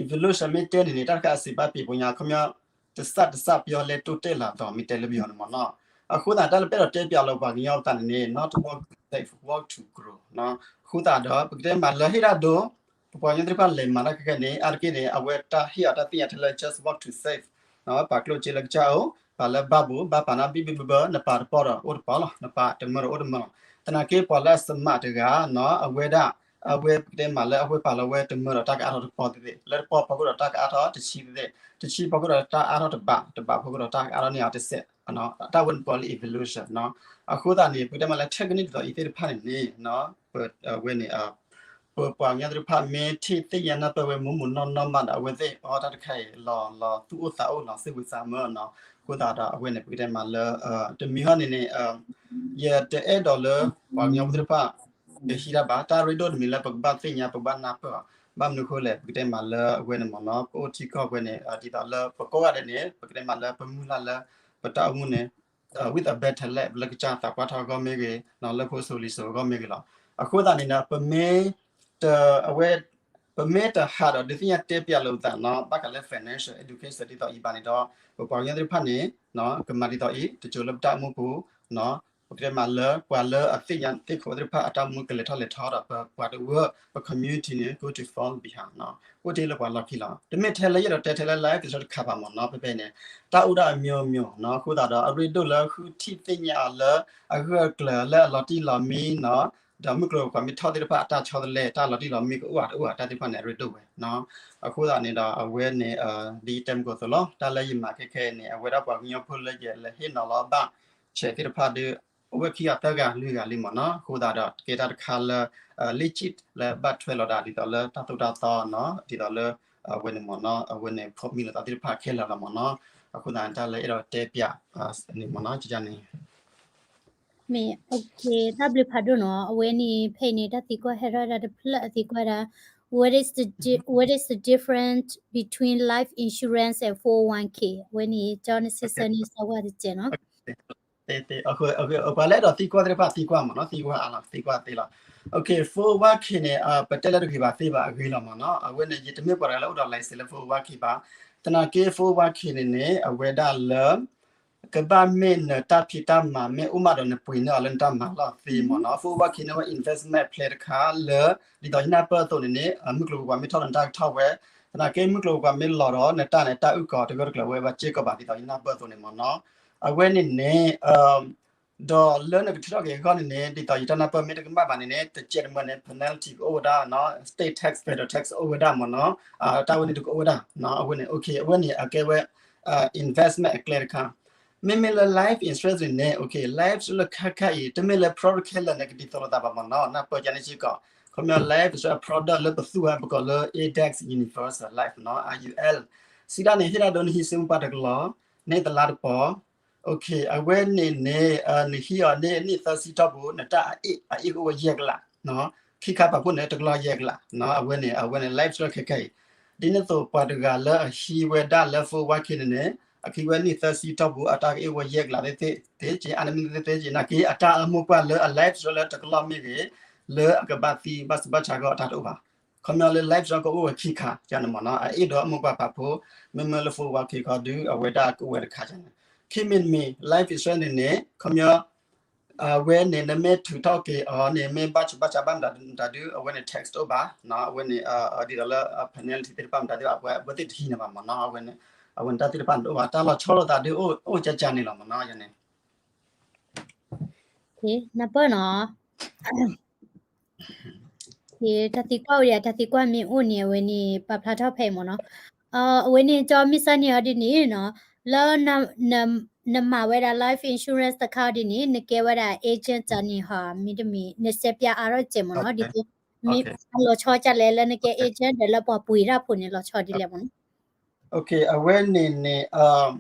evolution မ့ၢ်တဲန့ၣ်န့ၣ် တၢ်တခါအစံးဘၣ်ပံၤပညါ ခီပညီ တစၢ်တစၢ်ပယီၤလဲၤတိၢ်တဲာ်လီၤသီး မ့ၢ်တဲလၢပယီၤန့ၣ်မ့ၢ်နီၤ. အဃိသတး တၢ်လၢပအဲၣ်ဒိးတဲပၠးလီၤပှၤကညီပသးန့ၣ်န့ၣ် not work to save, work to grow နီၤ. အဃိသတးဒီး ပကတဲမးလၢဟ့ၣ်ဒၣ်ဒိ ပပှၤကညီသ့ၣ်တဖၣ်လဲၤမၤတၢ်ခဲကဲန့ၣ် အါတက့ၢ်န့ၣ် အဝဲတၢ်ဟ့ၣ်အီၤတၢ်သ့ၣ်ညါထဲလၢ just work to save နီၤ, ပာ်ကျိၣ်စ့လၢကစၢ်အိၣ်, ပာ်လၢဘၣ်ဘိး ဘၣ်ပာ်နါဘံၣ်ဘံၣ်ဘၢဘၢ နပာ်တပီၢ်ဒီးအိၣ်တပီၢ်လီၤ, နပာ်တမၢဒီးအိၣ်တမၢလီၤ. သနာ်က့ပှၤလၢအ smart တဂၤနီၤ အဝဲဒၣ် အဝဲပကတဲမးလၢအဝဲပာ်လီၤဝဲတမၢဒီးတၢ်ကအါထီၣ်တပီၢ်သ့ၣ်သ့ၣ်, လၢတပီၢ်ဖီခိၣ်ဒီးတၢ်ကအါထီၣ်တဆံသ့ၣ်သ့ၣ်, တဆံဖီခိၣ်ဒီးတၢ်အါထီၣ်တဘး, တဘးဖီခိၣ်ဒီးတၢ်ကအါထီၣ်န့ၢ်အီၤတစဲး, တၢ်ဝဲန့ၣ်ပကိးလၢ evolution နီၤ. အဃိသတးန့ၣ် ပကတဲမးလၢ technique ဒ်သိးအံၤသ့ၣ်တဖၣ်န့ၣ်န့ၣ် အဝဲန့ၣ် ပပှၤကညီသ့ၣ်တဖၣ်မ့ၢ်ထံၣ်သ့ၣ်ညါနၢ်ပၢၢ်ဝဲမူးမူးနီၢ်နီၢ်မးဒီး အဝဲသ့ၣ်အီတၢ်တခါအံၤ လီၤလီၤသူၣ်အိၣ်သးအိၣ်လီၤ စ့ဝံစးမၢနီၤ. အဃိသတးဒီးအဝဲန့ၣ် ပကတဲမးလၢ တမံၤဟီန့ၣ်န့ၣ် ယတအဲၣ်ဒိးလၢ ပှၤကညီဖိသ့ၣ်တဖၣ် ကဟံးတၢ်ဘၣ်, တၢ်ရ့ဒိၣ်တမံၤလၢပကဘၣ်သ့ၣ်ညါ ပကဘၣ်နၢ်ပၢၢ်အီၤ, ဘၣ်မနုၤအဃိလဲၣ် ပကတဲမးလၢအဝဲန့ၣ်မ့ၢ်နီၤ ပအိၣ်ထံကီၢ်ဝဲန့ၣ် ဒ်သိးလၢပကိးဂၤဒဲးန့ၣ် ပကတဲမးလၢပမုၢ်လၢ်လၢ ပတၢ်အိၣ်မူန့ၣ် with a better life လၢကစၢ်သးပှၢ်ထီၣ်အဂီၢ်မ့ၢ်ဂ့ၤ, လၢဖိစိၤလံၤစိၤအဂီၢ်မ့ၢ်ဂ့ၤလီၤ. အဃိသတးန့ၣ်ဒီး ပမ့ၢ်တ အဝဲ ပမ့ၢ်တဟးဒီးဒုးသ့ၣ်ညါတဲပၠးလိာ်ပသးနီၤ ဘၣ်ဃးလၢ financial education ဒ်သိးအံၤဘၣ်န့ၣ်ဒီး ပပှၤကညီသ့ၣ်တဖၣ်န့ၣ် ကမၤဒ်သိးအံၤ တစိၤလၢပတၢ်အိၣ်မူပူၤ ပကတဲမးလၢပှၤလၢအသ့ၣ်ညါသ့ၣ်ခိးသ့ၣ်တဖၣ်အတၢ်အိၣ်မူကလဲၤထီၣ်လဲၤထီဒီး ပပှၤတဝၢ ပ community န့ၣ် going to fall behind အိၣ်တ့ၢ်လၢပှၤလီၢ်ခံလီၤ. တမ့ၢ်ထဲလၢယအဲၣ်ဒိးတဲထဲလၢ life insurance တခါဘၣ်မ့ၢ်နီၤ ဖဲဖဲန့ၣ် တၢ်အိၣ်ဒၣ်အမျိုးမျိုးနီၤ. အဃိသတးဒီး အရ့ဒိၣ်လၢဃုထံၣ်သ့ၣ်ညါအီၤလၢ အဂၢၢ်အကျၢၤလၢအလီၤတံၢ်လီၤမံနီၤ, ဒီးမုၢ်ကျိၤဝဲၤကွာ်မ့ၢ်ထီၣ်သ့ၣ်တဖၣ်အတၢ်ဆီတလဲ တၢ်လီၤတံၢ်လီၤမံကအိၣ်ဧါတအိၣ်ဧါ တၢ်သ့ၣ်တဖၣ်န့ၣ် အရ့ဒိၣ်ဝဲနီၤ. အဃိသတးန့ၣ်ဒီး အဝဲန့ၣ် ဒ်ယတဲမုၢ်ကီၢ်သိးလီၤ တၢ်လၢယမၤခဲခဲအံၤန့ၣ် အဝဲဒၣ်ပှၤကညီဖိလၢယလဲၤဟ့ၣ်နီၤလီၤဘၣ် ဆဲးသ့ၣ်တဖၣ်ဒီး အိၣ်ဝဲခံဂၤသၢဂၤလွံၢ်ဂၤလံမ့ၢ်နီၤ. အဃိသတးဒီး ကဲတၢ်တခါလၢ legit လၢဘၣ်ထွဲလီၤဒၣ် ဒ်သိးလၢတၢ်သိၣ်တၢ်သီနီၤ ဒ်သိးလၢ အဝဲန့ၣ်မ့ၢ်နီၤ အဝဲန့ၣ် ဖီၣ်မံလိာ်သးသ့ၣ်တဖၣ်ခဲလၢာ်လီၤမ့ၢ်နီၤ. အဃိသတးန့ၣ် တၢ်လၢအဲၣ်ဒိးတဲပၠးန့ၣ်မ့ၢ်နီၤ ကန့ၣ် မ့ၢ် တၢ်ဘျုးဖးဒိၣ်နီၤ အဝဲန့ၣ် ဖဲအံၤန့ၣ် တၢ်သံကွၢ်ဟဲထီၣ်ဒၣ်တဖျၢၣ်အသံကွၢ်ဒၣ် what is the di- what is the difference between life insurance and four oh one k အဝဲန့ၣ် ကၠီနစံးဆၢန့ၢ်စီၤဝါတစဲးနီၤ. ပှၤလၢအဲၣ်ဒိးသံကွၢ်သ့ၣ်တဖၣ်သံကွၢ်မ့ၢ်နီၤ သံကွၢ်အါလီၤ သံကွၢ်သ့လီၤ. Okay, four oh one k န့ၣ် ပတဲလၢတဂ့ၤဘၣ်သ့ဘၣ်အဂ့ၤလီၤမ့ၢ်နီၤ. အဝဲန့ၣ် ယတမ့ၢ်ပှၤတဂၤလၢအိၣ်ဒီး license လၢ four oh one k ဘၣ်. သနာ်က့ four oh one k န့ၣ်န့ၣ် အဝဲဒၣ်လၢ ကဘၣ်မ့ၢ်နတၢ်ဖံးတၢ်မၤ မ့ၢ်အိၣ်မးဒီးနပှ့ၤန့ၢ်အီၤလၢနတၢ်မၤလီၢ်သ့မ့ၢ်နီၤ. four oh one k န့ၣ်ဝဲ investment plan တခါလၢ ဒ်သိးယနၢ်ပၢၢ်အသိးန့ၣ်န့ၣ် မုၢ်ကျိၤဝဲၤကွာ်မ့ၢ်ထီၣ်ဒီးနတၢ်ကထီၣ်ဝဲ, သနာ်က့မုၢ်ကျိၤဝဲၤကွာ်မ့ၢ်လီၤဒီး နတၢ်န့ၣ် တၢ်အုၣ်ကီၤတဂၢၢ်တကျၢၤဝဲဘၣ်စ့ၢ်ကီးဘၣ် ဒ်သိးယနၢ်ပၢၢ်အသိးန့ၣ်မ့ၢ်နီၤ. အဝဲန့ၣ်န့ၣ် ဒီးလၢနကထုးထီၣ်က့ၤအဂီၢ်န့ၣ်န့ၣ် ဒ်သိးယတၢ်နၢ်ပၢၢ်မ့ၢ်တကမၣ်ဘၣ်န့ၣ်န့ၣ် တကဲးတမၢန့ၣ် penalty ကအိၣ်ဝဲဒၣ်နီၤ state tax federal tax အိၣ်ဝဲဒၣ်မ့ၢ်နီၤ. တၢ်ဝဲန့ၣ်ဒုးကအိၣ်ဝဲဒၣ် အဝဲန့ၣ် okay အဝဲန့ၣ်အကဲဝဲ investment အကျဲတခါ မ့မ့ၢ်လၢ life insurance န့ၣ်န့ၣ် okay life insurance လၢခဲခါအံၤ တမ့ၢ်လၢ product ခဲလၢာ်န့ၣ် ကဒ်သိးလိာ်သးဘၣ်မ့ၢ်နီၤ နၢ်ပၢၢ်ကန့ၣ်စ့ၢ်ကီး ခီပညီ life insurance product လၢပသူဝဲပကိးလၢ Index Universal Life နီၤ I U L စံးဒၣ်န့ၣ် ဟ့ၣ်ဒၣ်ဒိနဟံးစံမိၢ်ပှၢ်တကလီၤ န့ၢ်တလါတပီၤ okay အဝဲန့ၣ်န့ၣ် နဟံးအီၤန့ၢ်နံၣ်သၢဆံတီၢ်ပူၤ နတၢ်အအ့ၣ်အအ့ၣ်ကအိၣ်ဝဲယဲၢ်ကလး ခံခါပာ်ဖှိၣ်န့ၣ် တကလီၤယဲၢ်ကလး အဝဲန့ၣ် အဝဲန့ၣ် life insurance ခဲခါအံၤ ဒ်န့ၣ်အသိးပှၤတဂၤလၢအဟံးဝဲဒၣ်လၢ four oh one k န့ၣ်န့ၣ် အခံဝဲနံၣ်သၢဆံတီၢ်ပူၤ အတၢ်ကအ့ၣ်ဝဲယဲၢ်ကလးသ့သ့ သ့က့ အါန့ၣ်မ့ၢ်သ့သ့က့ နာ်က့ အတၢ်အမိၢ်ပှၢ်လၢအ life insurance လၢတကလီၢ်မ့ၢ်ဂ့ၤ လၢအကဘၣ်သံဘၣ်ဆူးဘၣ်ဆါအဂီၢ်အတၢ်တအိၣ်ဘၣ်. ခီပညီလၢ life insurance ကအိၣ်ဝဲခံခါ ယန့ၣ်မ့ၢ်နီၤ အအ့ၣ်ဒီးအမိၢ်ပှၢ်ပာ်ဖှိၣ် မ့မ့ၢ်လၢ four oh one k ခီဒု အဝဲဒၣ်ကအိၣ်ဝဲတခါန့ၣ် ခံမံၤတမံၤ life insurance န့ၣ်န့ၣ် ခီပညီ အဝဲန့ၣ် နမ့ၢ်ထုးထီၣ်က့ၤအီၤန့ၣ် မ့ၢ်ဘၣ်ဆူးဘၣ်ဆါဘၣ်မတၤဒု အဝဲန့ၣ် tax တအိၣ်ဘၣ် အဝဲန့ၣ် ဒ်သိးလၢ penalty သ့ၣ်တဖၣ်မတၤဒု အဝဲသ့ၣ်တဟံးန့ၢ်ဘၣ်မ့ၢ်နီၤ အဝဲန့ၣ် အဝဲန့ၣ်တၢ်သ့ၣ်တဖၣ်န့ၣ်တအိၣ်ဘၣ် တၢ်လီၤဆီလိာ်သးဒု အိၣ်ကကန့ၣ်လီၤမ့ၢ်နီၤ ယန့ၣ် နၢ်ပၢၢ်နီၤ တၢ်သံကွၢ်အိၣ်ဒံး တၢ်သံကွၢ်မ့ၢ်အိၣ်န့ၣ် အဝဲန့ၣ် ပာ်ဖျါထီၣ်ဖဲအံၤမ့ၢ်နီၤ အဝဲန့ၣ် ကၠီမ့ၢ်စၢ်န့ၢ်အီၤဒ်န့ၣ်နီၤ လၢ နမၤဝဲဒၣ် life insurance တခါအီၤဒ်န့ၣ် နကဲဝဲဒၣ် agent တၢ်န့ၣ်ဟီ မ့တမ့ၢ် နစဲးပၠးအါထီၣ်စဲးမ့ၢ်နီၤ ဒ်သိး မ့ၢ်လီၤဆီဒ်လဲၣ်လၢနကဲ agent ဒီးလၢပှၤပှ့ၤတၢ်ဖိန့ၣ် လီၤဆီဒ်လဲၣ်မ့ၢ်နီၤ. အဝဲန့ၣ်န့ၣ်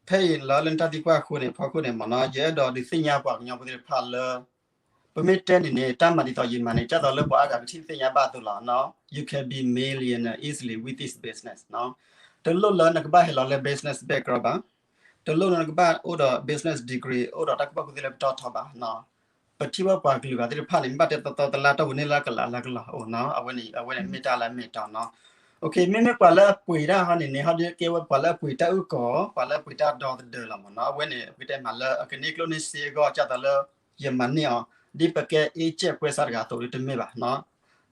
ဖဲအံၤလီၤလၢနတၢ်သံကွၢ်အဃိန့ၣ် ဖီခိၣ်န့ၣ်မ့ၢ်နီၤ ယအဲၣ်ဒိးဒုးသ့ၣ်ညါပှၤကညီဖိသ့ၣ်တဖၣ်လၢ ပမ့ၢ်တဲန့ၣ်န့ၣ် တၢ်မၤဒ်သိးယမၤန့ၣ် ဒ်သိးလၢပှၤအါဂၤကထံၣ်သ့ၣ်ညါဘၣ်အသိးလီၤနီၤ you can be millionaire easily with this business နီၤ. တလိၣ်လၢနကဘၣ်ဟဲလီၤလၢ business background ဘၣ်, တလိၣ်လၢနကဘၣ်အိၣ်ဒီး business degree အိၣ်ဒီးတၢ်ကူၣ်ဘၣ်ကူၣ်သ့လၢကတီၢ်ထီဘၣ်နီၤ. ပထံၣ်ဘၣ်ပှၤကလုာ်ဂၤသ့ၣ်တဖၣ်န့ၣ် မ့ၢ်ဘၣ်တဲသီသီတလါတၢ်ဝဲန့ၢ်လၢကလးလၢကလးအိၣ်နီၤ အဝဲန့ၣ် အဝဲန့ၣ်မ့ၢ်တၢ်လၢအမ့ၢ်တီနီၤ. မ့မ့ၢ်ပှၤလၢအပှ့ၤတၢ်ဟီန့ၣ်န့ၣ် ဟီဒ်ကဲဝဲပှၤလၢအပှ့ၤတၢ်အုၣ်ကီၤ ပှၤလၢအပှ့ၤတၢ်ဒီသဒၢလီၤမ့ၢ်နီၤ အဝဲန့ၣ် ပကတဲမးလၢအကန့ၢ်ကျိၣ်န့ၢ်စ့အဂီၢ် ဒ်သိးလၢ ယမၤန့ၢ်အီၤ ဒ်ပကဲ agent ပွဲစားတဂၤအသိးဒီးတမ့ၢ်ဘၣ်နီၤ.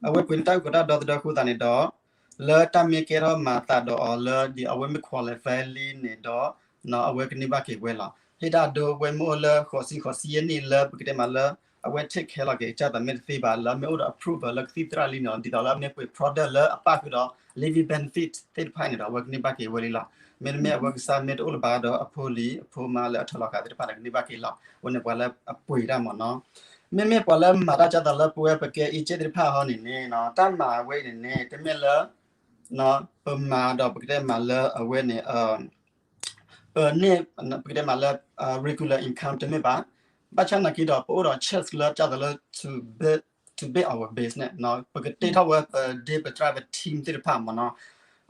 အဝဲပှ့ၤန့ၢ်တၢ်အုၣ်ကီၤတၢ်ဒီသဒၢအဃိသတးန့ၣ်ဒီး လၢတၢ်မ့ၢ်ကဲထီၣ်မၤသးဒီးအီၤလၢဒ်အဝဲမ့ၢ် qualify လံန့ၣ်ဒီး အဝဲကန့ၢ်ဘၣ်က့ၤဝဲလီၤ. ဟ့ၣ်တၢ်ဒိဝဲမ့ၢ်အိၣ်လၢဃိးဆံ ဃိးဆံယဲၢ်နံၣ်လၢပကတဲမးလၢ အဝဲ take care လီၤက့ၤ ဒ်သိးမ့ၢ်တသ့ဘၣ် လၢမ့ၢ်အိၣ်ဒီး approval လၢကသံၣ်သရၣ်လံန့ၣ်ဒီး ဒ်သိးလၢအမ့ၢ်ပှ့ၤ product လၢအပၣ်ဃုာ်ဒီး living benefit သ့ၣ်တဖၣ်န့ၣ်ဒီး အဝဲကန့ၢ်ဘၣ်က့ၤဝဲလံလီၤ. မ့တမ့ၢ်အဝဲကစၢ်မ့ၢ်တအိၣ်လၢၤဘၣ်ဒီး အဖိလံၤအဖိမါလၢအထီၣ်လီၤဃာ်သ့ၣ်တဖၣ်န့ၣ် ကန့ၢ်ဘၣ်က့ၤလီၤ. အဝဲန့ၣ်ပှၤလၢအပှ့ၤတၢ်မ့ၢ်နီၤ. မ့မ့ၢ်ပှၤလၢမၤတၢ်ဒ်သိးလၢပဝဲပကဲ agent သ့ၣ်တဖၣ်ဟီန့ၣ်န့ၣ် တၢ်မၤဝဲအံၤန့ၣ်န့ၣ် တမ့ၢ်လၢ ပမၤဒီးပကတဲမးလၢအဝဲန့ၣ် ပန့ၢ် ပကတဲမးလၢ regular income တမ့ၢ်ဘၣ်. ဘၣ်ဆၣ်နာ်က့ဒီး ပအိၣ်ဒီး chance လၢဒ်သိးလၢ to build, to build our business နီၤ ပကတ့ထီၣ်ဝဲပဒ့ပတြၢ်ပ team သ့ၣ်တဖၣ်မ့ၢ်နီၤ.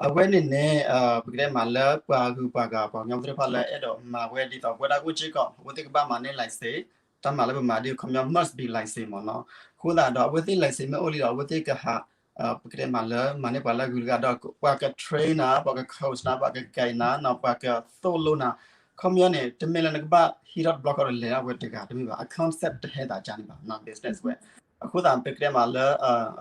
အဝဲန့ၣ်န့ၣ် ပကတဲမးလၢပှၤဂုၤပှၤဂၤပှၤကညီဖိသ့ၣ်တဖၣ်လၢအဲၣ်ဒိးမၤဝဲဒ်သိးပဝဲဒၣ်အိၣ်စ့ၢ်ကီး အဝဲသ့ၣ်ကဘၣ်မၤန့ၢ် license, တၢ်မၤလၢပမၤဒ်ခီပညီ must be license မ့ၢ်နီၤ. အဃိသတးဒီး အဝဲသ့ၣ် license မ့ၢ်အိၣ်လံဒီး အဝဲသ့ၣ်ကဟး ပကတဲမးလၢမၤန့ၢ်ပှၤလၢအဂုၤတဂၤဒီး ပှၤက train နၤ ပှၤက coach နၤ ပှၤက guide နၤ ပှၤကသိၣ်လိနၤ ခီပညီန့ၣ် တမ့ၢ်လၢနကဘၣ်ဟံးထီၣ်တဘျီဃီဒီးလဲၤထီၣ်ဝဲတဂၤတမ့ၢ်ဘၣ် အ concept တဟဲသးကါန့ၣ်ဘၣ် business ဝဲ. အဃိသတး ပကတဲမးလၢ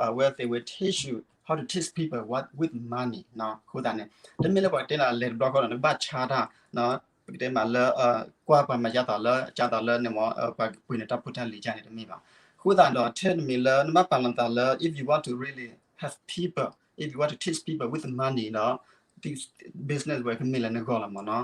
အဝဲသ့ၣ်ဝဲ teach you how to teach people what with money အဃိသတးန့ၣ် တမ့ၢ်လၢပှၤကတဲနၤလဲၤတဘျီဃီဒီး နကဘၣ်ဆါတၢ် ပကတဲမးလၢ ကွၢ်ပှၤမၤယါသးလၢ ကၢ်သးလၢန့ၣ်မ့ၢ် ပှၤကပှ့ၤန့ၢ်တၢ်ဖိတၢ်လံၤယါန့ၣ်တမ့ၢ်ဘၣ်. အဃိသတးဒီး ထဲတမံၤလၢ နဘၣ်ပာ်လီၤသးလၢ if you want to really have people, if you want to teach people with money ဒီး this business ဝဲကမ့ၢ်လၢနဂီၢ်လီၤမ့ၢ်နီၤ.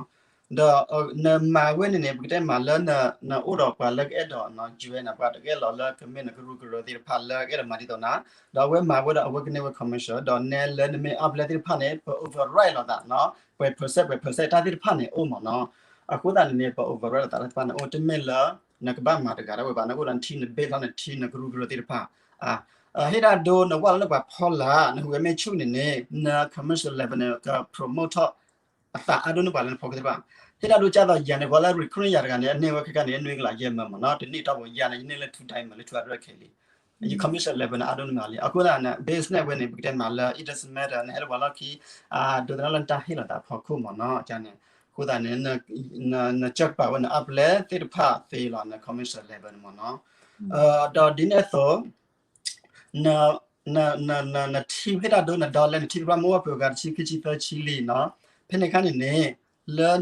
ဒီးနမၤဝဲန့ၣ်န့ၣ် ပကတဲမးလၢ နအိၣ်ဒီးပှၤလၢကအဲၣ်ဒိး ယွဲနၤ ပှၤတကအဲၣ်လီၤလၢကမ့ၢ်နကရူၢ်ကရၢသ့ၣ်တဖၣ်လၢ ကအဲၣ်ဒိးမၤဒ်သိးနၤ ဒီးအဝဲမၤဝဲဒီးအဝဲကန့ၢ်ဝဲ commission ဒီးနဲလၢနမ့ၢ်အါဘျဲသ့ၣ်တဖၣ်န့ၣ် ပ override လိာ်သးနီၤ ပှဲၤ percent ပှဲၤ percent တၢ်သ့ၣ်တဖၣ်န့ၣ်အိၣ်မ့ၢ်နီၤ. အဃိသတးန့ၣ်န့ၣ် ပ override လိာ်သးတၢ်သ့ၣ်တဖၣ်န့ၣ်အိၣ် တမ့ၢ်လၢ နကဘၣ်မၤတဂၤဒၣ်ဝဲဘၣ် နကအိၣ်ဒီးနထံနဘ့ၣ်လီၤ နထံနကရူၢ်ကရၢသ့ၣ်တဖၣ် ဟ့ၣ်တၢ်ဒိ နဝဲလၢပှၤဖီလာ် နဟူးဂဲၤမ့ၢ်ဆူၣ်န့ၣ်န့ၣ် န commission level န့ၣ် က promote ထီၣ် အသးအါဒိၣ်န့ၢ်ပှၤလၢနဖီခိၣ်သ့ၣ်တဖၣ်. ဟ့ၣ်တၢ်ဒိကၢ်သိးယၤန့ၣ် ပှၤလၢ recruit ယၤတဂၤန့ၣ် အန့ၢ်ဝဲခဲခါန့ၣ် နွံကလးယဲၢ်မၢမ့ၢ်နီၤ တနံၣ်တီၢ်ပူၤယၤန့ၣ် ယန့ၢ်လၢ two diamond လၢ two hundred K လံ ယ commission level န့ၣ် အါဒိၣ်န့ၢ်မးလံ အဃိသတးန့ၣ် business ဝဲန့ၣ် ပကတဲမးလၢ it doesn't matter နဟဲလၢပှၤလီၢ်ခံ ဒိးသန့ၤလၢနတၢ်ဟ့ၣ်လီၤသးဖီခိၣ်မ့ၢ်နီၤ န့ၣ် အဃိသတးန့ၣ် နစၢၢ်ကပၤဝဲန့ၣ် အါဘျဲသ့ၣ်တဖၣ်သ့လီၤ န commission level န့ၣ်မ့ၢ်နီၤ ဒီးဒ်န့ၣ်အသိး န နထံၣ်ဟ့ၣ်တၢ်ဒိ န dollar နထံၣ်သ့ၣ်တဖၣ်မ့ၢ်အိၣ်ဖဲအဂၤတဆံ ခံဆံသၢဆံလံနီၤ ဖဲန့ၣ်အခါန့ၣ်န့ၣ် လၢ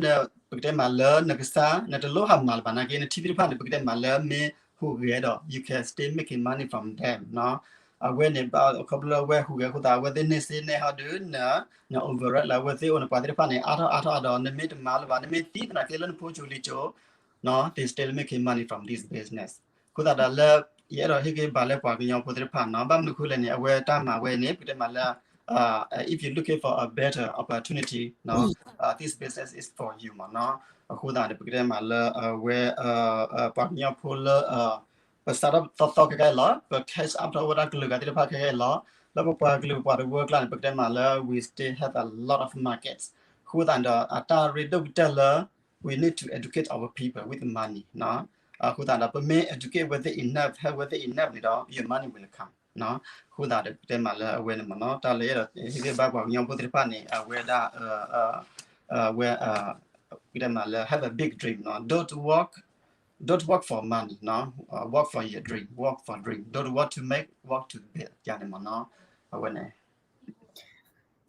ပကတဲမးလၢနကစၢ် နတလိၣ်ဟးမၤလၢၤဘၣ်နာ်က့ နထံၣ်သ့ၣ်တဖၣ်န့ၣ် ပကတဲမးလၢမ့ၢ်ဟူးဂဲၤဒီး you can still making money from them နီၤ အဝဲန့ၣ် ခီဖျိလၢအဝဲဟူးဂဲၤအဃိသတး အဝဲသ့ၣ်န့ၢ်စ့န့ၢ်ဟီဒုး န န override လၢအဝဲသ့ၣ်အိၣ်န့ၣ် ပှၤသ့ၣ်တဖၣ်န့ၣ် အါထီၣ်အါထီၣ်အါဒီး နမ့ၢ်တမၤလၢၤဘၣ် နမ့ၢ်သံသနာ်က့လၢနဖိဆူးလံကၠိ they still making money from this business အဃိသတးဒီးလၢ ယအဲၣ်ဒိးဟ့ၣ်ဂံၢ်ဘါလၢပှၤကညီဖိသ့ၣ်တဖၣ်နီၤ ဘၣ်မနုၤအဃိလဲၣ်န့ၣ် အဝဲတၢ်မၤဝဲန့ၣ် ပကတဲမးလၢ if you looking for a better opportunity this business is for you မ့ၢ်နီၤ အဃိသတးန့ၣ် ပကတဲမးလၢအဝဲ ပှၤကညီဖိလၢ ပစးထီၣ်သီသီခဲကဲလီၤ ပ catch up ထီၣ်ဝဲဒၣ်ကလုာ်ဂၤသ့ၣ်တဖၣ်ခဲကဲလီၤ လၢပပှၤကလုာ်ပပှၤတဝၢကျါန့ၣ် ပကတဲမးလၢ we still have a lot of markets အဃိသတးဒီး အတၢ်ရ့ဒိၣ်ကတၢၢ်လၢ we need to educate our people with money အဃိသတးဒီး ပမ့ၢ် educate ဝဲသ့ၣ် enough, help ဝဲသ့ၣ် enough န့ၣ်ဒီး your money will come အဃိသတးဒီး ပတဲမးလၢအဝဲန့ၣ်မ့ၢ်နီၤ တၢ်လၢယအဲၣ်ဒိးဟ့ၣ်ဂံၢ်ဘါပှၤကညီဖိသ့ၣ်တဖၣ်န့ၣ် အဝဲဒၣ် ဝဲ ပတဲမးလၢ have a big dream နီၤ don't work don't work for money နီၤ work for your dream work for dream don't work to make work to build ယၤန့ၣ်မ့ၢ်နီၤ အဝဲန့ၣ်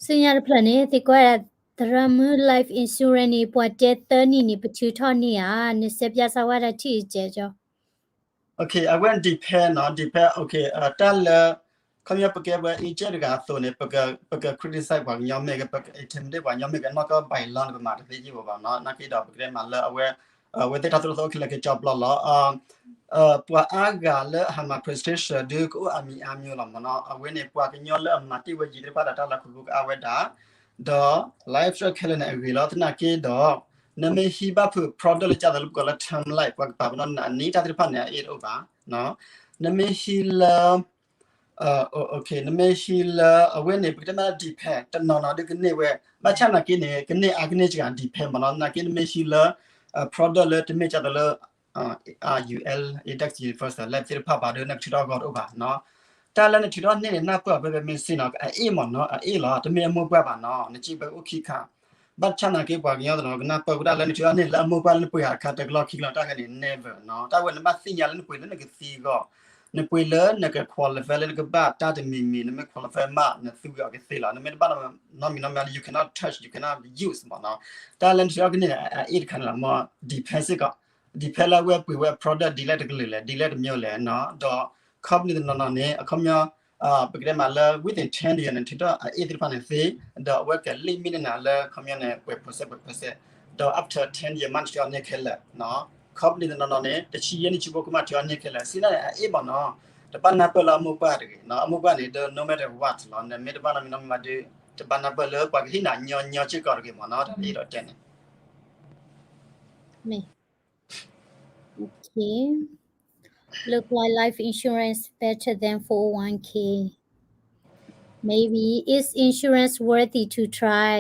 ဆူညါတဖျၢၣ်န့ၣ် သံကွၢ် သရၣ်မုၣ် life insurance န့ၣ် ပှၤတဲသၢနံၣ်န့ၣ် ပထုးထီၣ်န့ၢ်ဧါ နစဲးပၠးစၢၤဝဲဒၣ်ထံၣ်ကဲကၠီ အဝဲ depend နီၤ depend တၢ်လၢ ခီပညီပကဲဝဲ agent တဂၤအသိးန့ၣ် ပက criticize ပှၤကညီမ့ၢ်ဂ့ၤ ပက intimidate ပှၤကညီမ့ၢ်ဂ့ၤ နီၢ်ကီၢ် by law န့ၣ် ပမၤတသ့ယံၢ်ဘၣ်နီၤ နာ်က့ဒီးပကတဲမးလၢအဝဲ အဝဲသ့ၣ်တၢ်သိၣ်တၢ်သီအိၣ်ခဲလၢာ်ခဲဆ့ပျီလီၤ. ပှၤအါဂၤလၢအဟးမၤ presentation ဒုးကအိၣ်အါမံၤအါမံၤလီၤမ့ၢ်နီၤ. အဝဲန့ၣ် ပှၤကညီလၢအမၤတ့ၢ်ဝဲယံၤသ့ၣ်တဖၣ်ဒီး တၢ်လီၤခူပူၤကအါဝဲဒၣ် ဒီး live show ခဲလၢာ်န့ၣ်အဂ့ၤလီၤ. သနာ်က့ဒီး နမ့ၢ်ဟံးဘၣ်ဖုး product လၢကသိးလၢပကိးလၢ timeline ပှၤကပာ်ပနီၣ်နၤအန့ၢ်တၢ်သ့ၣ်တဖၣ်န့ၣ် အအ့ၣ်တအိၣ်ဘၣ်. နမ့ၢ်ဟံးလၢ နမ့ၢ်ဟံးလၢ အဝဲန့ၣ် ပကတဲမ့ၢ်လၢ depend တနီၤနီၤဒုးကန့ၢ်ဝဲ ဘၣ်ဆၣ်နာ်က့န့ၣ် ကန့ၢ်အါကန့ၢ်စှၤ depend မ့ၢ်နီၤ. နာ်က့နမ့ၢ်ဟံးလၢ product လၢတမ့ၢ်ကသိးလၢ UL Index Universal Lab သ့ၣ်တဖၣ်ဘၣ်ဒီး နကထုးထီၣ်ဂီၤတအိၣ်ဘၣ်နီၤ. တၢ်လၢနထုးထီၣ်န့ၢ်န့ၣ် နၢ်ပၢၢ်အီၤဖဲဖဲမ့ၢ်စ့ၢ်နီၤ အအ့ၣ်မ့ၢ်နီၤ အအ့ၣ်လီၤ တမ့ၢ်အမိၢ်ပှၢ်ဘၣ်နီၤ နစံးဘၣ်အိၣ်ခံခါ ဘၣ်ဆၣ်နာ်က့ပှၤကညီတနီၤကနၢ်ပၢၢ်ဝဲဒၣ်လၢနထုးထီၣ်န့ၢ်လၢအမိၢ်ပှၢ်လၢနပှ့ၤဟးတခါတကလီၢ်ခံကလီၢ်တၢ်ခဲန့ၣ် never နီၤ. တၢ်ဝဲနဘၣ်သ့ၣ်ညါလၢနပှ့ၤလၢနကသံအဂီၢ် နပှ့ၤလၢနက qualify လၢနကဘၣ်တၢ်တမံၤမံၤ နမ့ၢ် qualify မး နသူက့ၤအီၤကသ့လီၤ. နမ့ၢ်တဘၣ်နီတမံၤနီတမံၤ you cannot touch, you cannot use မ့ၢ်နီၤ. တၢ်လၢနထုးထီၣ်ကန့ၢ်န့ၣ် အအ့ၣ်တခါန့ၣ်လီၤ မ့ၢ် depend စ့ၢ်ကီး depend လၢအဝဲပှ့ၤဝဲ product ဒ်လဲၣ်တကလုာ်လဲၣ် ဒ်လဲၣ်တမျိုးလဲၣ်နီၤ. ဒီး company တနီၤနီၤန့ၣ် အခီပညီ ပကတဲမးလၢ within ten year န့ၣ် ထုးထီၣ်အအ့ၣ်သ့ၣ်တဖၣ်န့ၣ်သ့ ဒီးအဝဲက limit န့ၢ်နၤလၢ အခီပညီန့ၣ် ပှဲၤ percent ပှဲၤ percent ဒီး after ten year မးနထုးထီၣ်န့ၢ်ခဲလၢာ်နီၤ. company တနီၤနီၤန့ၣ် တဆံယဲၢ်နံၣ်ဆံဖိကမးထုးထီၣ်န့ၢ်ခဲလၢာ် စံးဒ်န့ၣ် အအ့ၣ်မ့ၢ်နီၤ. တဘၣ်နၢ်ပၢၢ်လၢအမိၢ်ပှၢ်တဂ့ၤနီၤ. အမိၢ်ပှၢ်န့ၣ်ဒီး no matter what လီၤ နမ့ၢ်တဘၣ်နီတမံၤနီတမံၤမးဒီး တဘၣ်နၢ်ပၢၢ်လၢပှၤကဟ့ၣ်နၤညီညီစ့ၢ်ကီးတဂ့ၤမ့ၢ်နီၤ တၢ်လၢယအဲၣ်ဒိးတဲန့ၣ် Okay. Look like life insurance better than four oh one k. Maybe is insurance worthy to try?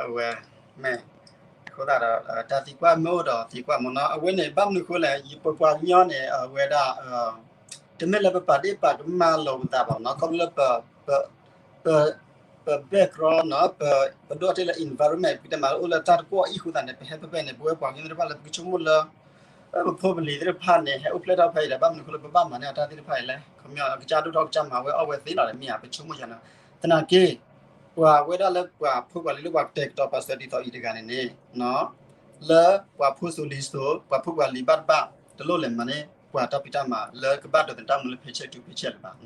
အဝဲ မ့ၢ် အဃိသတးဒီး တၢ်သံကွၢ်မ့ၢ်အိၣ်ဒီးသံကွၢ်မ့ၢ်နီၤ. အဝဲန့ၣ် ဘၣ်မနုၤအဃိလဲၣ် ယပပှၤကညီန့ၣ် အဝဲဒၣ် တမ့ၢ်လၢပပာ်ဒ့ၣ်ပာ်ကမၣ်လိာ်ပသးဘၣ်နီၤ. ခီဖျိလၢ ပ ပ background နီၤ ပဒိၣ်ထီၣ်တ့ၢ်လၢ environment ပကတဲမးလၢအိၣ်လၢတၢ်တကွီၣ်အံၤအဃိသတးန့ၣ် ပဟဲဖဲဖဲန့ၣ် ပဝဲပှၤကညီသ့ၣ်တဖၣ်လၢပကဆိကမိၣ်လၢ ပဖိပလံၤသ့ၣ်တဖၣ်န့ၣ် ဟဲအိၣ်ဖျဲၣ်ထီၣ်ဖဲအံၤဒီး ဘၣ်မနုၤအဃိလၢပဘၣ်မၤန့ၢ်အတၢ်သ့ၣ်တဖၣ်အံၤလဲၣ်. ခီပညီ ကစၢ်ဒိၣ်ထီၣ်ကစၢ်မၤဝဲအီၣ်ဝဲသ့လီၤဒီး မ့ၢ်ဧါ ပဆိကမိၣ်ယၤနီၤ. သနာ်က့ ပှၤဝဲဒၣ်လၢပှၤဖိပှၤလံၤလၢပှၤကတဲာ်ကတီၤပာ်စၢၤဒ်သိးအံၤတဂၤန့ၣ်န့ၣ် လၢပှၤဖိစိၤလံၤစိၤ ပှၤဖိပှၤလံၤဘၣ်တဘၣ် တလိၣ်လဲၤမၤန့ၢ်ပှၤတၢ်ဖံးတၢ်မၤလၢကဘၣ်ဒိးသန့ၤတၢ်မူလၢ paycheck to paycheck လၢၤဘၣ်.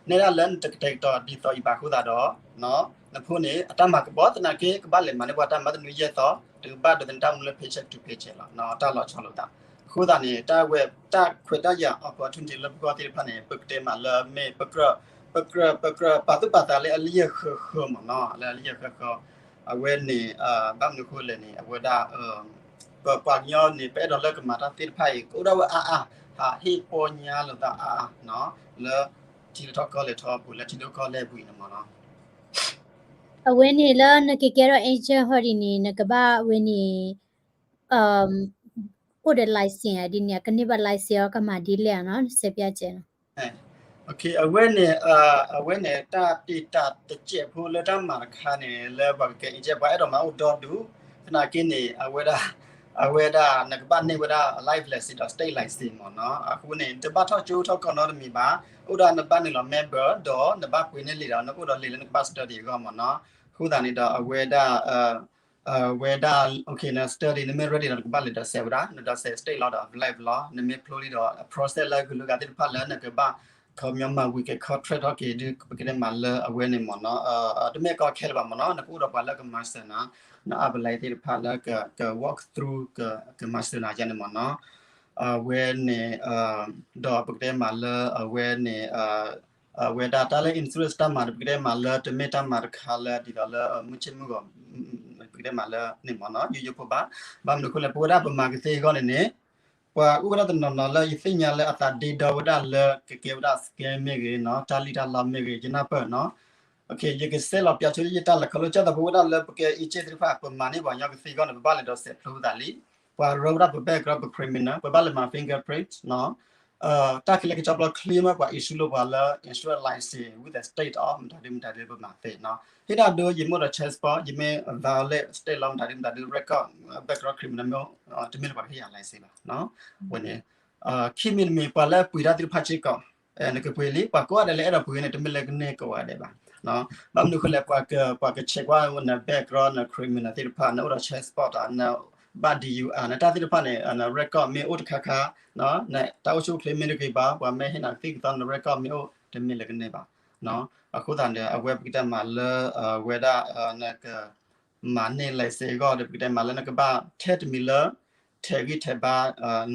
နဲဒၣ်လၢနတကတဲာ်ကတီၤဒ်သိးအံၤဘၣ်အဃိသတးဒီး နဖိန့ၣ် အတၢ်မၤကပီၤသနာ်က့ ကဘၣ်လဲၤမၤန့ၢ်ပှၤတၢ်မၤတနွံယဲၢ်သီ တကဘၣ်ဒိးသန့ၤတၢ်မူလၢ paycheck to paycheck လီၤ. တၢ်လီၤဆီလိာ်သး အဃိသတးန့ၣ် တၢ်ဝဲ တၢ်ခွဲးတၢ်ယာ် opportunity လၢပဂီၢ်သ့ၣ်တဖၣ်န့ၣ် ပကတဲမးလၢမ့ၢ် ပကြၢး ပကြၢး ပကြၢး ပာ်သူၣ်ပာ်သးလၢအလၢယဲၢ်ဃၢဃၢမ့ၢ်နီၤ လၢအလၢယဲၢ်ဃၢဃၢ အဝဲန့ၣ် ဘၣ်မနုၤအဃိလဲၣ်န့ၣ် အဝဲဒၣ် ပပှၤကညီန့ၣ် ပအဲၣ်ဒိးလၢကမၤတၢ်သ့ၣ်တဖၣ်အံၤ ကအိၣ်ဒၣ်ဝဲအါအါ ဟးဟ့ၣ်ပီညါလိာ်သးအါအါ လၢထံလၢထီၣ်ကီၢ်လဲၤထီၣ်ပူၤ လၢထံဒိၣ်ကီၢ်လဲၢ်ပူၤအံၤန့ၣ်မ့ၢ်နီၤ. အဝဲန့ၣ်လၢနကကဲထီၣ် agent ဟီဒ်န့ၣ် နကဘၣ်ဝဲန့ၣ် အိၣ်ဒီး license ဒ်န့ၣ် ကန့ၢ်ဘၣ် license အီၤကမၤဒ်လဲၣ်နီၤ နစဲးပျၢ်စဲးနီၤ. အဝဲန့ၣ် အဝဲန့ၣ် တၢ်တ့တၢ်တစဲးဖိလၢတၢ်မၤတခါန့ၣ် လၢပှၤကကဲ agent ပှၤအဲၣ်ဒိးမၤအိၣ်ဒီဒူၣ် သနာ်က့န့ၣ် အဝဲဒၣ် အဝဲဒၣ်နကဘၣ်န့ၢ်ဝဲဒၣ် life license ဒီး state license မ့ၢ်နီၤ. အဃိန့ၣ် တဘၣ်ထီၣ်ကၠိထီၣ်ကီၢ်နီတမံၤဘၣ်. အိၣ်ဒၣ်နဘၣ်နုာ်လီၤ member ဒီးနဘၣ်ပှ့ၤန့ၢ်လံာ်ဒီး နကအိၣ်ဒီးလံာ်လၢနကဘၣ် study အဂီၢ်မ့ၢ်နီၤ. အဃိသတးန့ၣ်ဒီး အဝဲဒၣ် အဝဲဒၣ် န study နမ့ၢ် ready ဒီး နကဘၣ်လဲၤဒိးစဲးဝဲဒၣ် နဒိးစဲး state လီၤဒီး life လီၤ နမ့ၢ်ဖျိလံဒီး အ process လၢကလူၤကၤသ့ၣ်တဖၣ်လၢနကဘၣ် ခီပညီမၤဝံၤက့ၤ contract ထီၣ်က့ၤဒုး ပကတဲမးလၢအဝဲန့ၣ်မ့ၢ်နီၤ တမ့ၢ်ကီခဲလၢာ်ဘၣ်မ့ၢ်နီၤ နကအိၣ်ဒီးပှၤလၢကမၤစၢၤနၤ န apply သ့ၣ်တဖၣ်လၢက walk through ကမၤစၢၤနၤယါန့ၣ်မ့ၢ်နီၤ အဝဲန့ၣ် ဒီးပကတဲမးလၢအဝဲန့ၣ် အဝဲဒၣ်တၢ်လၢ insurance တၢ်မၤဒီး ပကတဲမးလၢတမ့ၢ်တၢ်မၤတခါလၢဒ်သိးလၢမုၢ်ဆ့ၣ်မုၢ်ဂီၤ ပကတဲမးလၢန့ၣ်မ့ၢ်နီၤ ယိယိဖိဘၣ် ဘၣ်မနုၤအဃိလဲၣ် ပဝဲဒၣ်ပမၤကသ့အဂီၢ်န့ၣ်န့ၣ် ပှၤအိၣ်ဝဲဒၣ်တနီၤနီၤလၢယသ့ၣ်ညါလၢအသးဒ့ဒီဝဲဒၣ်လၢကကဲဝဲဒၣ် scam မ့ၢ်ဂ့ၤနီၤ တၢ်လံၣ်တၢ်လီမ့ၢ်ဂ့ၤ ယနၢ်ပၢၢ်နီၤ ယကစဲးလီၤပၠးဆိလၢယတၢ်လဲၤခီဖျိကၢ်သးပဝဲဒၣ်လၢပကဲ agent သ့ၣ်တဖၣ် ပမၤန့ၢ်ပှၤကညီကသ့အဂီၢ်န့ၣ် ပဘၣ်လဲၤဒိးစဲးဖျိပသးလံ ပှၤရၢဝဲဒၣ်ပ background ပ criminal ပဘၣ်လဲၤမၤ fingerprint နီၤ တၢ်ခဲလၢာ်ကစီၣ်ပျီ clear မ့ၢ်ပှၤ issue လိာ်ပှၤလၢ insurance license with the state of မတၤဒုမတၤဒုပမၤသ့နီၤ ဟ့ၣ်ဒၣ်ဒိ ယမ့ၢ်အိၣ်ဒီး passport ယမ့ၢ် violate state law မတၤဒုမတၤဒု record background criminal မ့ၢ် တမ့ၢ်လၢပှၤကဟ့ၣ်ယၤ license ဘၣ် ဝဲန့ၣ် ခံမံၤတမံၤ ပှၤလၢအပှ့ၤတၢ်သ့ၣ်တဖၣ်စ့ၢ်ကီး နကပှ့ၤလံ ပှၤကိးဂၤဒဲးလၢအဲၣ်ဒိးပှ့ၤန့ၣ် တမ့ၢ်လၢကန့ၢ်ကိးဂၤဒဲးဘၣ် ဘၣ်မနုၤအဃိလဲၣ် ပှၤက check ကွၢ်န background န criminal သ့ၣ်တဖၣ် နအိၣ်ဒီး passport နဘၣ် D U I နတၢ်သ့ၣ်တဖၣ်န့ၣ် န record မ့ၢ်အိၣ်တခါခါ တၢ်အိၣ်ဆူၣ်အိၣ်ချ့မ့ၢ်တဂ့ၤဘၣ် ပှၤမ့ၢ်ဟ့ၣ်နၤကသံၣ်ကသီ န record မ့ၢ်အိၣ် တမ့ၢ်လၢကန့ၢ်ဘၣ် အဃိသတးန့ၣ် အဝဲပကတဲမးလၢ အဝဲဒၣ် နက မၤန့ၢ် license အဂီၢ်ဒီး ပကတဲမးလၢနကဘၣ်ထဲတမံၤလၢ ထဲးဂံၢ်ထဲးဘါ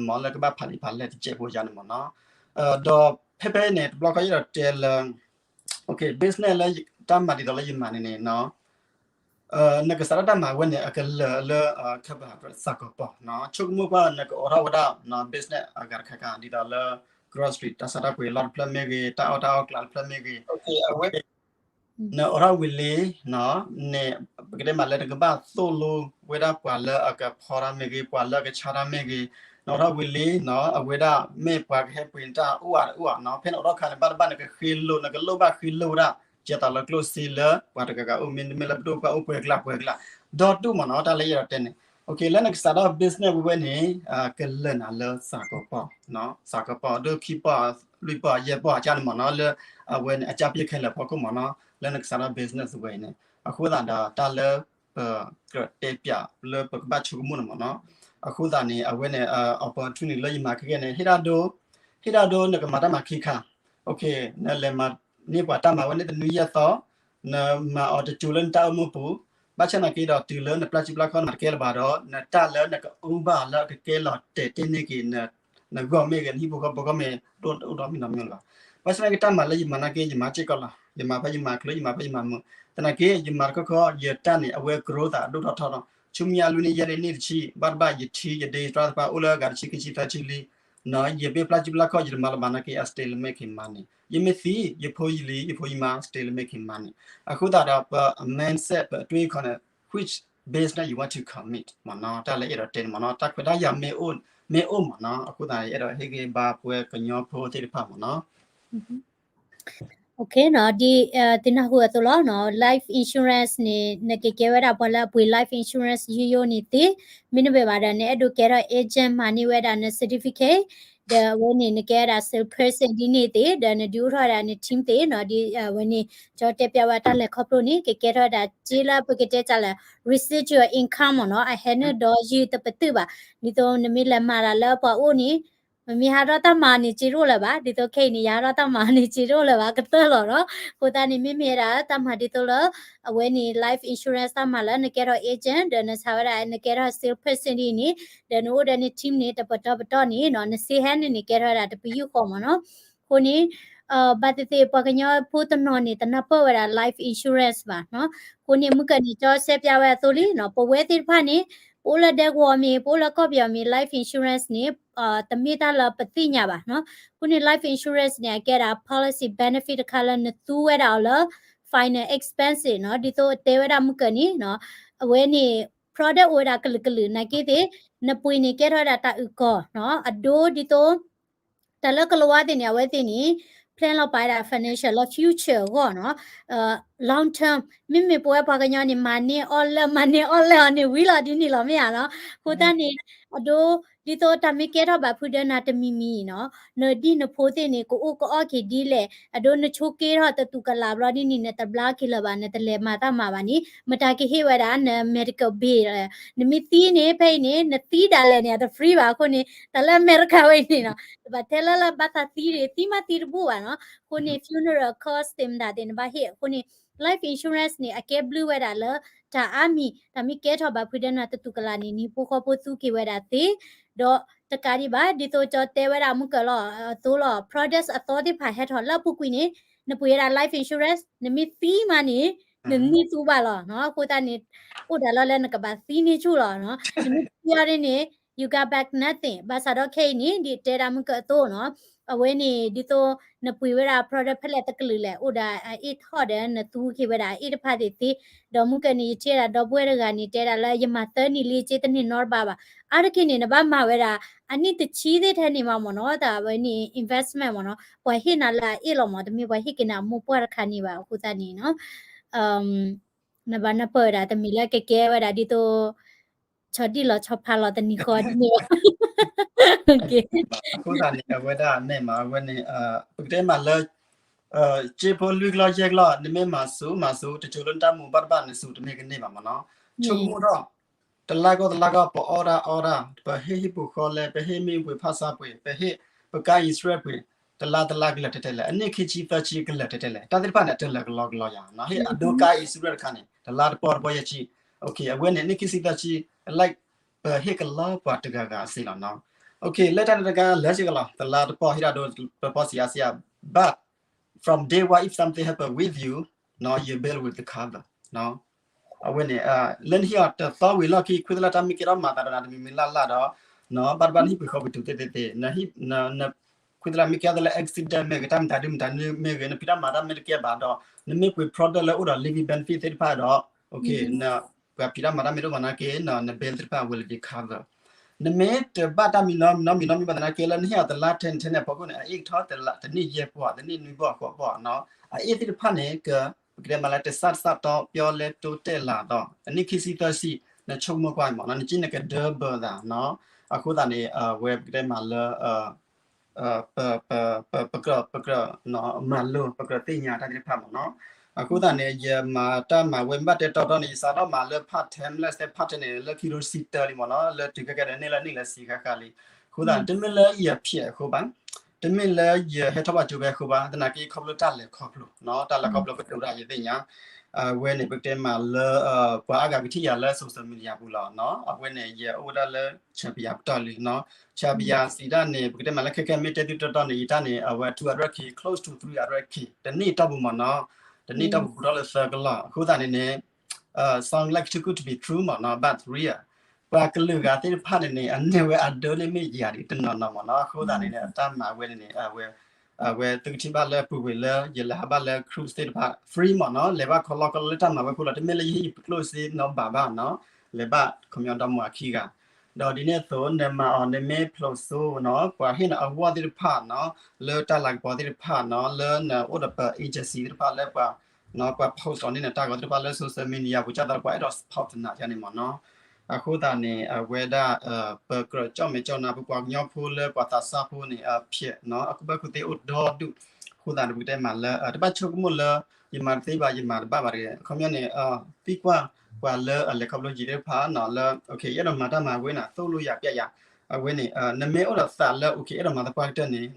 မ့ၢ်လၢကဘၣ်ဖးလံာ်ဖးလဲၢ်တစဲးဖိယါန့ၣ်မ့ၢ်နီၤ. ဒီးဖဲဖဲအံၤန့ၣ် တဘျီဃီယအဲၣ်ဒိးတဲလၢ business လၢတၢ်မၤဒ်သိးလၢယမၤန့ၣ်န့ၣ် နကစးထီၣ်တၢ်မၤဝဲန့ၣ် အကလၢာ်လၢ ခဘၣ် စးကပီၤ ဆိကမိၣ်ကွၢ်နကအိးထီၣ်ဝဲဒၣ် business အဂၤတခါခါ ဒ်သိးလၢ grocery တၢ်ဆါတၢ်ပှ့ၤလီၢ်တဖျၢၣ်မ့ၢ်ဂ့ၤ တၢ်အီၣ်တၢ်အီကျးတဖျၢၣ်မ့ၢ်ဂ့ၤ နအိးထီၣ်ဝံၤလံ န့ၣ် ပကတဲမးလၢနကဘၣ်သိၣ်လိဝဲဒၣ်ပှၤလၢအကဖီတၢ်မ့ၢ်ဂ့ၤ ပှၤလၢအကဆါတၢ်မ့ၢ်ဂ့ၤ နအိးထီၣ်ဝံၤလံ အဝဲဒၣ်မ့ၢ်ပှၤကဟဲပှ့ၤနတၢ်အိၣ်အါတအိၣ်အါနီၤ ဖဲနအိးထီၣ်ခါန့ၣ်ဘၣ်တဘၣ်နကဃ့လိ နကလိၣ်ဘၣ်ဃ့လိဝဲဒၣ် ကဲသးလၢကျိၣ်စ့လၢပှၤတဂၤဂၤအိၣ် မ့တမ့ၢ်လၢပဒိၣ်ပှၢ်အိၣ်ပှဲၤကျါပှဲၤကျါ ဒီဒူၣ်မ့ၢ်နီၤ တၢ်လၢယအဲၣ်ဒိးတဲန့ၣ် လၢနကစးထီၣ် business ဝဲန့ၣ် ကလၢာ်နၤလၢစးကပီၤ စးကပီၤ ဒိၣ်ခံပီၢ် လွံၢ်ပီၢ် ယဲၢ်ပီၢ်အကၢ်န့ၣ်မ့ၢ်နီၤ လၢအဝဲန့ၣ် အကၢ်ပ့ၢ်ခဲလၢာ်ဖီခိၣ်မ့ၢ်နီၤ လၢနကစးထီၣ် business ဝဲအံၤန့ၣ် အဃိသတးဒီး တၢ်လၢပကြၢးတဲပၠးလၢပကဘၣ်ဆိကမိၣ်န့ၣ်မ့ၢ်နီၤ အဃိသတးန့ၣ် အဝဲန့ၣ် opportunity လၢယမၤခဲကဲန့ၣ် ဟ့ၣ်ဒၣ်ဒိ ဟ့ၣ်ဒၣ်ဒိနကမၤတၢ်မၤခံခါ နလဲၤမၤန့ၢ်ပှၤတၢ်မၤဝဲန့ၣ်တနွံယဲၢ်သီ နမၤအီၤတစိၤလၢနတၢ်အိၣ်မူပူၤ ဘၣ်ဆၣ်နာ်က့ဒီးတုၤလၢနပျၢ်စုပျၢ်ခီၣ်နမၤတကဲလၢၤဘၣ်ဒီး နတၢ်လၢနကအိၣ်ဘၣ်လၢအကကဲလီၤတဲာ်တ့ၢ်န့ၢ်က့ၤ နဂီၢ်မ့ၢ်ဂ့ၤ နဟံၣ်ဖိဃီဖိဂီၢ်မ့ၢ် တအိၣ်ဒီးမံၤနီတမံၤလၢၤဘၣ်. ဘၣ်ဆၣ်နာ်က့တၢ်မၤလၢယမၤနာ်က့ ယမၤစ့ၢ်ကီးလီၤ. ယမၤဖဲယမၤချုး ယမၤဖဲယမၤမုာ် သနာ်က့ ယမၤတခီခီ ယတၢ်န့ၣ် အဝဲ growth သးဒိၣ်ထီၣ်ထီထီၣ် ဆူမဲာ်ညါလွံၢ်နံၣ်ယဲၢ်နံၣ်နံၣ်တဆံ ဘၣ်တဘၣ်ယထံယဒ့တြၢ်တဖၣ်အိၣ်လၢအဂၤတဆံခံဆံသၢဆံလံ ယမ့ၢ်ပျၢ်စုပျၢ်ခီၣ် ယတမၤလၢၤဘၣ်နာ်က့ I still making money ယမ့ၢ်သံ ယဖိယလံၤ ယဖိယမါ still making money အဃိသတးဒီး ပ mindset ပအတွေးခီၣ်န့ၣ် which business you want to commit မ့ၢ်နီၤ တၢ်လၢအဲၣ်ဒိးတဲန့ၣ်မ့ၢ်နီၤ တၢ်ခွဲးတၢ်ယာ်မ့ၢ်အိၣ် မ့ၢ်အိၣ်မ့ၢ်နီၤ အဃိသတး အဲၣ်ဒိးဟ့ၣ်ဂံၢ်ဘါပဝဲကညီဖိသ့ၣ်တဖၣ်မ့ၢ်နီၤ Okay နီၤ ဒ်သုနၢ်ဟူအသိးလီၤ life insurance န့ၣ် နကကဲဝဲဒၣ်ပှၤလၢအပှ့ၤ life insurance ယိယိန့ၣ်သ့, မ့တမ့ၢ်ဘၣ်ဒီး နအဲၣ်ဒိးကဲထီၣ် agent မၤန့ၢ်ဝဲဒၣ်န certificate ဒီးအဝဲန့ၣ် နကဲဝဲဒၣ် salesperson ဒ်န့ၣ်သ့, ဒီးနဒုးအိၣ်ထီၣ်ဝဲဒၣ်န team သ့နီၤ, ဒ်အဝဲန့ၣ် ကၠီတဲပျးဝဲတၢ်လဲၤခီဖျိန့ၣ် ကကဲထီၣ်ဝဲဒၣ်စ့လၢပကတဲတၢ်လၢ residual income မ့ၢ်နီၤ, အဟဲနုာ်ဒီးယုာ်တပတုာ်ဘၣ်, ဒ်သိးနမ့ၢ်လဲၤမၤတၢ်လၢပှၤအိၣ်န့ၣ် မ့ၢ်ဟးထီၣ်တၢ်မၤန့ၣ် စ့တအိၣ်လၢၤဘၣ်, ဒ်သိးခဲအံၤန့ၣ် ယဟးထီၣ်တၢ်မၤန့ၣ် စ့တအိၣ်လၢၤဘၣ် ကတၢၢ်လီၤနီၤ, အဃိသတးန့ၣ် မ့မ့ၢ်ဝဲဒၣ်တၢ်မၤဒ်သိးလၢ အဝဲန့ၣ် life insurance တၢ်မၤလၢနကဲထီၣ် agent ဒီးနဆါဝဲဒၣ် နကဲထီၣ် salesperson ဒ်အံၤန့ၣ်, ဒီးနအိၣ်ဒီးန team န့ၣ် တပတီၢ်ပတီၢ်န့ၣ်နီၤ, နစ့ဟဲနုာ်န့ၣ် ကဲထီၣ်ဝဲဒၣ်တပယူာ်ဃီမ့ၢ်နီၤ, အဃိန့ၣ် ဘၣ်သ့ၣ်သ့ၣ် ပှၤကညီဖိတနီၤန့ၣ် တနၢ်ပၢၢ်ဝဲဒၣ် life insurance ဘၣ်နီၤ, အဃိန့ၣ် မုၢ်ကၢန့ၣ် ကၠီစဲပျးဝဲအသိးလံနီၤ, ပဝဲသ့ၣ်တဖၣ်န့ၣ် ပအိၣ်လၢဒဲကဝီၤမ့ၢ် ပအိၣ်လၢကီၢ်ပယီၤမ့ၢ် life insurance န့ၣ် တမ့ၢ်တၢ်လၢပသ့ၣ်ညါဘၣ်နီၤ, အဃိန့ၣ် life insurance န့ၣ် အကဲဒၣ် policy benefit တခါလၢနသူဝဲဒၣ်အီၤလၢ final expense နီၤ, ဒ်သိးတဲဝဲဒၣ်မုၢ်ကၢန့ၣ်နီၤ, အဝဲန့ၣ် product အိၣ်ဝဲဒၣ်ကလုာ်ကလုာ် နာ်က့သ့ၣ် နပှ့ၤန့ၣ်ကဲထီၣ်ဝဲဒၣ်တၢ်အုၣ်ကီၤနီၤ, အဒိဒ်သိး တၢ်လၢကလံးဝါသ့ၣ်န့ၣ် အဝဲသ့ၣ်န့ၣ် plan လီၤပာ်ဝဲဒၣ် financial လၢ future အဂီၢ်နီၤ, long term မ့မ့ၢ်ပဝဲပှၤကညီန့ၣ် မၤန့ၢ်အီၣ်လၢ မၤန့ၢ်အီၣ်လၢအီၤန့ၣ် ဝံၤလီၤဒ်န့ၣ်လီၤ မ့ၢ်ဧါနီၤ, အဃိသတးန့ၣ် အဒိ ဒ်သိးတၢ်မ့ၢ်ကဲထီၣ်ဘၣ်ဖုဒၢနၤတမံၤမံၤနီၤ, နဒ်နဖိသ့ၣ်န့ၣ် ကအိၣ်ကအီၣ်က့ၤဒ်လဲၣ်, အဒိနဆိးက့ထီၣ်တတူၢ်ကလာ်ဘျီဒ်န့ၣ် နတဘျါက့ၤလၢၤဘၣ် နတလဲၤမၤတၢ်မၤဘၣ်န့ၣ် မတၤကဟ့ၣ်ဝဲဒၣ်န medical bill နမ့ၢ်သံန့ၣ် ဖဲအံၤန့ၣ် နသံဒၣ်လဲာ်န့ၣ် အတ free ဘၣ်အဃိန့ၣ် တၢ်လၢအမဲရကၤဝဲအံၤန့ၣ်နီၤ, တဘၣ်ထဲလၢလၢဘၣ်သးသံဒၣ် သံမးသံတဘူၣ်ဘၣ်နီၤ, အဃိန့ၣ် funeral cost သ့ၣ်မတၤသ့ၣ် နဘၣ်ဟ့ၣ်အဃိန့ၣ် life insurance န့ၣ် အကဲဘျုးဝဲဒၣ်လၢ တၢ်အါမံၤ တၢ်မ့ၢ်ကဲထီၣ်ဘၣ်ဖုဒၢနၤတတူၢ်ကလာ်န့ၣ် နဟံၣ်ဖိဃီဖိသူက့ၤဝဲဒၣ်သ့, ဒီးတကးဒံးဘၣ် ဒ်သိးကၠီတဲဝဲဒၣ်မုၢ်ကၢၤလီၤအသိးလီၤ products အသီသ့ၣ်တဖၣ်ဟဲထီၣ်လၢအပူၤကွံာ်န့ၣ် နပှ့ၤဝဲဒၣ် life insurance နမ့ၢ်သံမးန့ၣ် နန့ၢ်သူဘၣ်လီၤနီၤ, အဃိသတးန့ၣ် အိၣ်ဒၣ်လီၤလၢနကဘၣ်သံန့ၢ်ဆူၣ်လီၤနီၤ, နမ့ၢ်သံအီၤဒ်န့ၣ် you got back nothing ဘၣ်ဆၣ်ဒီးခဲအံၤန့ၣ် ဒ်တဲဒၣ်မုၢ်ကၢၤအသိးနီၤ, အဝဲန့ၣ် ဒ်သိးနပှ့ၤဝဲဒၣ် product ဖဲလဲၣ်တကလုာ်လဲၣ် အိၣ်ဒၣ်အအ့ၣ်ထီၣ်ဒီး နသူက့ၤဝဲဒၣ်အအ့ၣ်တဖၣ်သ့ၣ်သ့, ဒီးမုၢ်ကၢၤန့ၣ် ယထံၣ်ဝဲဒၣ်ဒီပုၢ်ဝဲၢ်တဂၤန့ၣ် တဲဒၣ်လၢယမၤသၢနံၣ်လံ စ့တန့ၢ်နီတဘျီဘၣ်, အါတက့ၢ်န့ၣ် နဘၣ်မၤဝဲဒၣ် အနံၣ်တဆံသ့ၣ်ထဲန့ၣ်မးမ့ၢ်နီၤ, တၢ်ဝဲန့ၣ် investment မ့ၢ်နီၤ, ပှၤဟ့ၣ်နၤလၢအအ့ၣ်လီၤမး, တမ့ၢ်ပှၤဟ့ၣ်က့ၤနၤအမိၢ်ပှၢ်တခါန့ၣ်ဘၣ်, အဃိသတးန့ၣ်နီၤ, နဘၣ်နၢ်ပၢၢ်ဝဲဒၣ် တမံၤလၢကကဲဝဲဒၣ်ဒ်သိး ဆီဒံၣ်လီၤဆီဖါလီၤတနံၤဃီဒ်န့ၣ်ဘၣ်. အဃိသတးန့ၣ် အဝဲဒၣ်မ့ၢ်မး အဝဲန့ၣ် ပကတဲမးလၢ စ့ဖိလွံၢ်ကလီၢ်ယဲၢ်ကလီၢ် နမ့ၢ်မၤဆူၣ်မၤဆူၣ် တစိၤလၢနတၢ်မူဘၣ်တဘၣ် နဆူၣ်တမ့ၢ်ကန့ၢ်ဘၣ်မ့ၢ်နီၤ, ဆိကမိၣ်ထီၣ် တလါကီၢ်တလါကီၢ် ပအီၣ်တၢ်အီတၢ် ပဟ့ၣ်ဟံၣ်ပူၤဃီလဲ ပဟ့ၣ်မ့ၣ်အူပှ့ၤဖၣ်ဆါပှ့ၤ ပဟ့ၣ်ပကါ insurance ပှ့ၤ တလါတလါကလၢာ်တဲတဲလဲၣ် အနံၣ်ခံဆံသၢဆံကလၢာ်တဲတဲလဲၣ် တၢ်သ့ၣ်တဖၣ်န့ၣ် တလၢာ်ကလီကလီယၤနီၤ, ဟ့ၣ်အဒိကါ insurance တခါန့ၣ် တလါတပီၢ်တပီၢ်ယဲၢ်ဆံ အဝဲန့ၣ် နံၣ်ခံဆံသၢဆံ like ပဟ့ၣ်ကလီပှၤတဂၤဂၤစ့လီၤနီၤ. လၢတၢ်န့ၣ်တခါ လဲၤစ့ၢ်ကီးလီၤ တလါတပီၢ်ဟ့ၣ်တၢ်ဒိ တပီၢ်စံးအါစံးအါ but from day one if something happen with you, you build with the cover. အဝဲန့ၣ် လၢနဟံၣ်အီၤတသီဝံၤလီၢ်ခံ ခွံသလၢတၢ်မ့ၢ်ကဲထီၣ်မၤသးဒီးနၤတမံၤမံၤလၢ်လၢ်ဒီး ဘၣ်တဘၣ်နဟံၣ်ပှ့ၤဃီပတုာ်သ့ၣ်သ့ၣ်သ့ၣ် ခွံသလၢမ့ၢ်ကဲထီၣ်လၢ accident မ့ၢ်ဂ့ၤ တၢ်မတၤဒုမတၤမ့ၢ်ဂ့ၤ နဖံးတၢ်မၤတၢ်မ့ၢ်တကဲဘၣ်ဒီး နမ့ၢ်ပှ့ၤ product လၢအိၣ်ဒီး living benefit သ့ၣ်တဖၣ်ဒီး ပှၤဖံးတၢ်မၤတၢ်မ့ၢ်တအိၣ်ဘၣ်နာ်က့ န bill သ့ၣ်တဖၣ် will be cover. နမ့ၢ်တဘၣ်တၢ်မံၤနီတမံၤနီတမံၤဘၣ်သနာ်က့ လၢနဟ့ၣ်အီၤတလါထဲန့ၣ်ထဲန့ၣ်အဖီခိၣ်န့ၣ် အအ့ၣ်ကထီၣ်တနံၣ်ယဲၢ်ပီၢ် တနံၣ်နွံပီၢ်ဃိးပီၢ်နီၤ အအ့ၣ်သ့ၣ်တဖၣ်န့ၣ် က ပကတဲမးလၢတစၢ်တစၢ်တီပျီလဲတိတဲာ်လးဒီး အနံၣ်ခံဆံသၢဆံ နဆိကမိၣ်ကွၢ်မးနီၤ နက့နကဒၢဘၢသးနီၤ. အဃိသတးန့ၣ် အဝဲပကတဲမးလၢ ပကြၢး ပကြၢး မၤလိ ပကြၢးသ့ၣ်ညါတၢ်သ့ၣ်တဖၣ်မးနီၤ. အဃိသတးန့ၣ် ယမၤတၢ်မၤဝဲမ့ၢ်ဘၣ်တဲတီတီန့ၣ် ယစးထီၣ်မၤလၢ part time လၢ part time န့ၣ် လၢခံရိစံတၢလံမးနီၤ လၢတုၤခဲကဲဒီးန့ၢ်လၢန့ၢ်လၢဆံဃၣ်ဃၣ်လံ. အဃိသတးန့ၣ် တမ့ၢ်လၢယဖျဲးအဃိဘၣ် တမ့ၢ်လၢယဟဲထီၣ်ဘၣ်ကၠိဖဲအဃိဘၣ် သနာ်က့ခီဖျိတၢ်လဲၤခီဖျိနီၤ တၢ်လဲၤခီဖျိကတိၤတၢ်ယသ့ၣ်ညါ အဝဲန့ၣ် ပကတဲမးလၢ ပှၤအါဂၤကထံၣ်ယၤလၢ social media ပူၤလီၤနီၤ. အဝဲန့ၣ် ယအိၣ်ဝဲဒၣ်လၢ ဆၢပယၤပတီၢ်လံနီၤ. ဆၢပယၤစံးတၢ်န့ၣ် ပကတဲမးလၢခဲခဲမ့ၢ်တဲသုတီတီန့ၣ် ယတၢ်န့ၣ် အဝဲ two hundred K close to three hundred K တနံၣ်တီၢ်ပူၤမးနီၤ. တနံၣ်တီၢ်ပူၤပူၤထီၣ်လၢသၢကလီၢ် အဃိသတးန့ၣ်န့ၣ် sound like too good to be true မးနီၤ but real ပှၤကလုာ်ဂၤသ့ၣ်တဖၣ်န့ၣ်န့ၣ် အန့ၢ်ဝဲအဒၢန့ၣ်မ့ၢ်ယၤဒ်တနီၤနီၤမးနီၤ. အဃိသတးန့ၣ်န့ၣ် အတၢ်မၤဝဲန့ၣ်န့ၣ် အဝဲ အဝဲသုကထံၣ်ဘၣ်လၢပူၤကွံာ်လၢ ယလဲၤဟးဘၣ်လၢ cruise သ့ၣ်တဖၣ် free မးနီၤ လဲၤဘၣ်ခီလီခီလီလၢတၢ်မၤဝဲအဃိလီၤ တမ့ၢ်လၢယဟ့ၣ်ယပကျိၣ်စ့နီဘးဘၣ်နီၤ လဲၤဘၣ်ခီပညီဒီမါခံဂၤ ဒီးဒ်န့ၣ်အသိး နမၤအီၤ နမ့ၢ်ဖျိးစိနီၤ ပှၤဟ့ၣ်နၤ award သ့ၣ်တဖၣ်နီၤ လၢတၢ်လၤကပီၤသ့ၣ်တဖၣ်နီၤ လၢနအိၣ်ဒီးပ agency သ့ၣ်တဖၣ်လၢပှၤ ပှၤ post အီၤန့ၣ်နတၢ်ဂီၤသ့ၣ်တဖၣ်လၢ social media ပူၤကၢ်သးပှၤအဲၣ်ဒိး support နၤကန့ၣ်မးနီၤ. အဃိသတးန့ၣ် အဝဲဒၣ် ပကြၢးကၠီၣ်မဲာ်ကၠီၣ်နါ ပပှၤကညီဖိလၢပှၤသးစၢ်ဖိန့ၣ် အဖျဲးနီၤ အကူၣ်ဘၣ်ကူၣ်သ့အိၣ်ဒီဒူၣ် အဃိသတးန့ၣ် ပကတဲမးလၢ တဘၣ်ဆိကမိၣ်လၢ ယမၤတသ့ဘၣ် ယမၤတဘၣ်ဘၣ်တဂ့ၤ အခီပညီန့ၣ် သံကွၢ်ပှၤလၢအလဲၤခီဖျိယံၤသ့ၣ်တဖၣ်နီၤ လၢ ယအဲၣ်ဒိးမၤတၢ်မၤဝဲနၤ သိၣ်လိယၤပျဲယၤ အဝဲန့ၣ် နမ့ၢ်အိၣ်ဒီးသးလၢ okay အဲၣ်ဒိးမၤသပှၢ်ကတၢၢ်န့ၣ်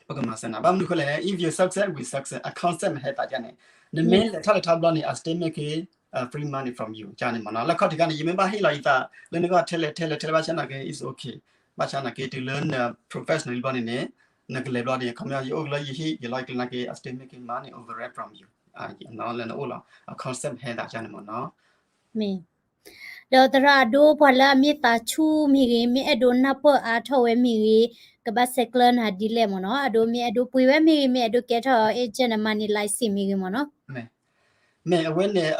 ပကမၤစၢၤနၤ ဘၣ်မနုၤအဃိလဲၣ်န့ၣ် if you success we success အ concept ဟဲသးကန့ၣ် နမ့ၢ်လဲၤထီၣ်လဲၤထီဘျီန့ၣ် I still making free money from you ကန့ၣ်မးနီၤ လၢခီၣ်ထံးခါန့ၣ် ယမ့ၢ်ဘၣ်ဟ့ၣ်လီၤယသး လၢနဂီၢ်ထဲလဲၣ်ထဲလဲၣ်ထဲလဲၣ်ဘၣ်ဆၣ်နာ်က့ it's okay ဘၣ်ဆၣ်နာ်က့တုၤလၢန professional ဘျီန့ၣ်န့ၣ် နကလဲၤဘျီန့ၣ် အခီပညီ ယအိၣ်ကလၢယဟံၣ် ယလီၢ်ယကျဲနာ်က့ I still making money over it from you လၢနအိၣ်လီၤ အ concept ဟဲသးကန့ၣ်မးနီၤ မ့ၢ် ဒီးသရၣ်အဒိ ပှၤလၢအမ့ၢ်သးဆူၣ်မ့ၢ်ဂ့ၤ မ့ၢ်အဲၣ်ဒိးနၢ်ပၢၢ်အါထီၣ်ဝဲမ့ၢ်ဂ့ၤ ကဘၣ်ဆဲးကျၢနၤဒ်လဲၣ်မးနီၤ အဒိ မ့ၢ်အဲၣ်ဒိးပှ့ၤဝဲမ့ၢ်ဂ့ၤ မ့ၢ်အဲၣ်ဒိးကဲထီၣ် agent မၤန့ၢ် license မ့ၢ်ဂ့ၤမးနီၤ မ့ၢ်အဝဲန့ၣ်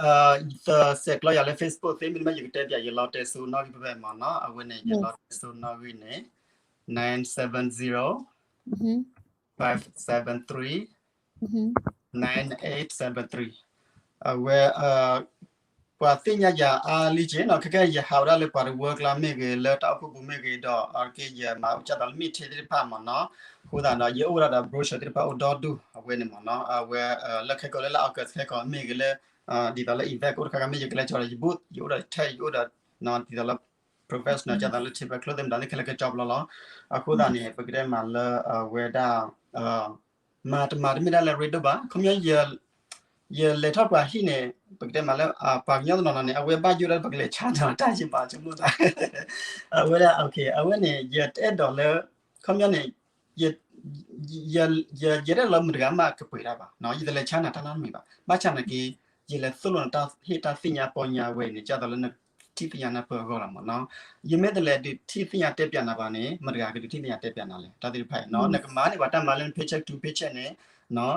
ယသဆဲးကျၢယၤလၢ Facebook သ့ မ့တမ့ၢ်ယကတဲပျး ယလီၤတဲစိနီၣ်ဂံၢ်ဖဲဖဲမးနီၤ အဝဲန့ၣ် ယလီၤတဲစိနီၣ်ဂံၢ်န့ၣ် nine seven zero five seven three nine eight seven three အဝဲ ပှၤသ့ၣ်ညါယၤအါလံက့နီၤ ခဲကဲယဟးဝဲဒၣ်လၢပှၤတဝၢကျါမ့ၢ်ဂ့ၤ လၢတၢ်အိၣ်ဖှိၣ်ပူၤမ့ၢ်ဂ့ၤဒီး အက့ယမၤအိၣ်ကၢ်သးလၢ meeting သ့ၣ်တဖၣ်မးနီၤ အဃိသတးဒီး ယအိၣ်ဝဲဒၣ်ဒီး brochure သ့ၣ်တဖၣ်အိၣ်ဒီဒူၣ် အဝဲန့ၣ်မးနီၤ အဝဲ လၢခဲကိာ်လၢလၢ August ခဲကိာ်မ့ၢ်ဂ့ၤလၢ ဒ်သိးလၢ event ကအိၣ်တခါခါမ့ၢ်ယကလဲၤကၠီဒီး ယဘိၣ် ယအိၣ်ဒီးထဲ ယအိၣ်ဒီး ဒ်သိးလၢ professional ကၢ်သးလၢ table cloth သ့ၣ်မတၤသ့ၣ်ခဲလၢာ်ကၠီဘျီလီၤ အဃိသတးန့ၣ် ပကတဲမးလၢအဝဲဒၣ် မၤတမၤတမ့ၢ်ဒၣ်လၢရ့ဒိၣ်ဘၣ် ခီပညီ ယလဲၤထီၣ်ပှၤဟံၣ်န့ၣ် ပကတဲမးလၢ ပှၤကညီတနီၤနီၤန့ၣ် အဝဲဘၣ်ယိၣ်ဒၣ်ပကလဲၤဆါနီၤ တၢ်ယဘၣ်ဆိကမိၣ်သး အဝဲဒၣ် အဝဲန့ၣ် ယတအဲၣ်ဒိးလၢ ခီပညီန့ၣ် ယတအဲၣ်ဒိးလၢမတၤတဂၤမးကပှ့ၤတၢ်ဘၣ် ယတလဲၤဆါနၤတၢ်နီတမံၤဘၣ် ဘၣ်ဆၣ်နာ်က့ ယလဲၤသိၣ်လိနတၢ်ဟ့ၣ်တၢ်သ့ၣ်ညါပီညါဝဲန့ၣ် ကၢ်သးလၢနထံၣ်သ့ၣ်ညါနၢ်ပၢၢ်အဂီၢ်လီၤမးနီၤ ယမ့ၢ်တလဲၤဒုးထံၣ်သ့ၣ်ညါတဲပျးနၤဘၣ်န့ၣ် မတၤတဂၤကဒုးထံၣ်သ့ၣ်ညါတဲပျးနၤလဲၣ် တၢ်သ့ၣ်တဖၣ်အံၤနီၤ နကမၤန့ၢ်ပှၤတၢ်မၤလၢန paycheck to paycheck န့ၣ်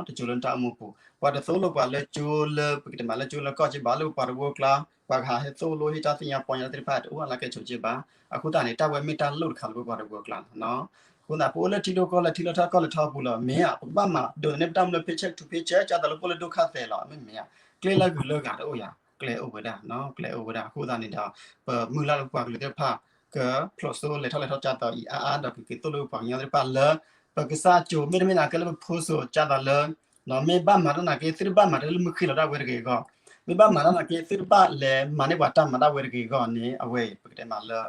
တစိၤလၢနတၢ်အိၣ်မူပူၤ ပှၤတသိၣ်လိပှၤလၢကၠိလၢ ပကတဲမးလၢကၠိလၢကီၢ်က့ဘၣ် လၢပှၤတဝၢကျါ ပှၤကဟးဟဲသိၣ်လိဟ့ၣ်တၢ်သ့ၣ်ညါပီညါသ့ၣ်တဖၣ် တအိၣ်အလၢကဲဆိးက့ဘၣ် အဃိသတးန့ၣ် တၢ်ဝဲမ့ၢ်တၢ်လိၣ်တခါလၢပပှၤတဝၢကျါလီၤနီၤ အဃိသတး ပအိၣ်လၢထံဒိၣ်ကီၢ်လၢထံလၢထီၣ်ကီၢ်လၢထီပူၤလီၤ မ့ၢ်ဧါ ပကဘၣ်မၤဒိးန့ၢ်ပတၢ်မူလၢ paycheck to paycheck ကၢ်သးလၢပအိၣ်လၢဒိၣ်ခါသဲးလီၤ မ့ၢ်မ့ၢ်ဧါ ကျဲလၢဂုၤလၢဂၤတအိၣ်ယၤ ကျဲအိၣ်ဝဲဒၣ်နီၤ ကျဲအိၣ်ဝဲဒၣ် အဃိသတးန့ၣ်ဒီး ပမုၢ်လၢ်လၢပပှၤကလုာ်သ့ၣ်တဖၣ် ကဖျိးစိလဲၤထီၣ်လဲၤထီၣ်ကၢ်သးအံၤအါအါဒီး ကက့ၤသိၣ်လိပပှၤကညီသ့ၣ်တဖၣ်လၢ ပကစၢ်ကၠိ မ့တမ့ၢ်နာ်က့လၢပဖိစိၤကၢ်သးလၢ မ့ၢ်ဘၣ်မၤတၢ်နာ်က့ သုတဘၣ်မၤတၢ်လၢမုၢ်ဃ့လီၤဒၣ်ဝဲတဂ့ၤအဂီၢ် မ့ၢ်ဘၣ်မၤတၢ်နာ်က့ သုတဘၣ်လဲၤမၤန့ၢ်ပှၤတၢ်မၤဒၣ်ဝဲတဂ့ၤအဂီၢ်န့ၣ် အဝဲအံၤ ပကတဲမးလၢ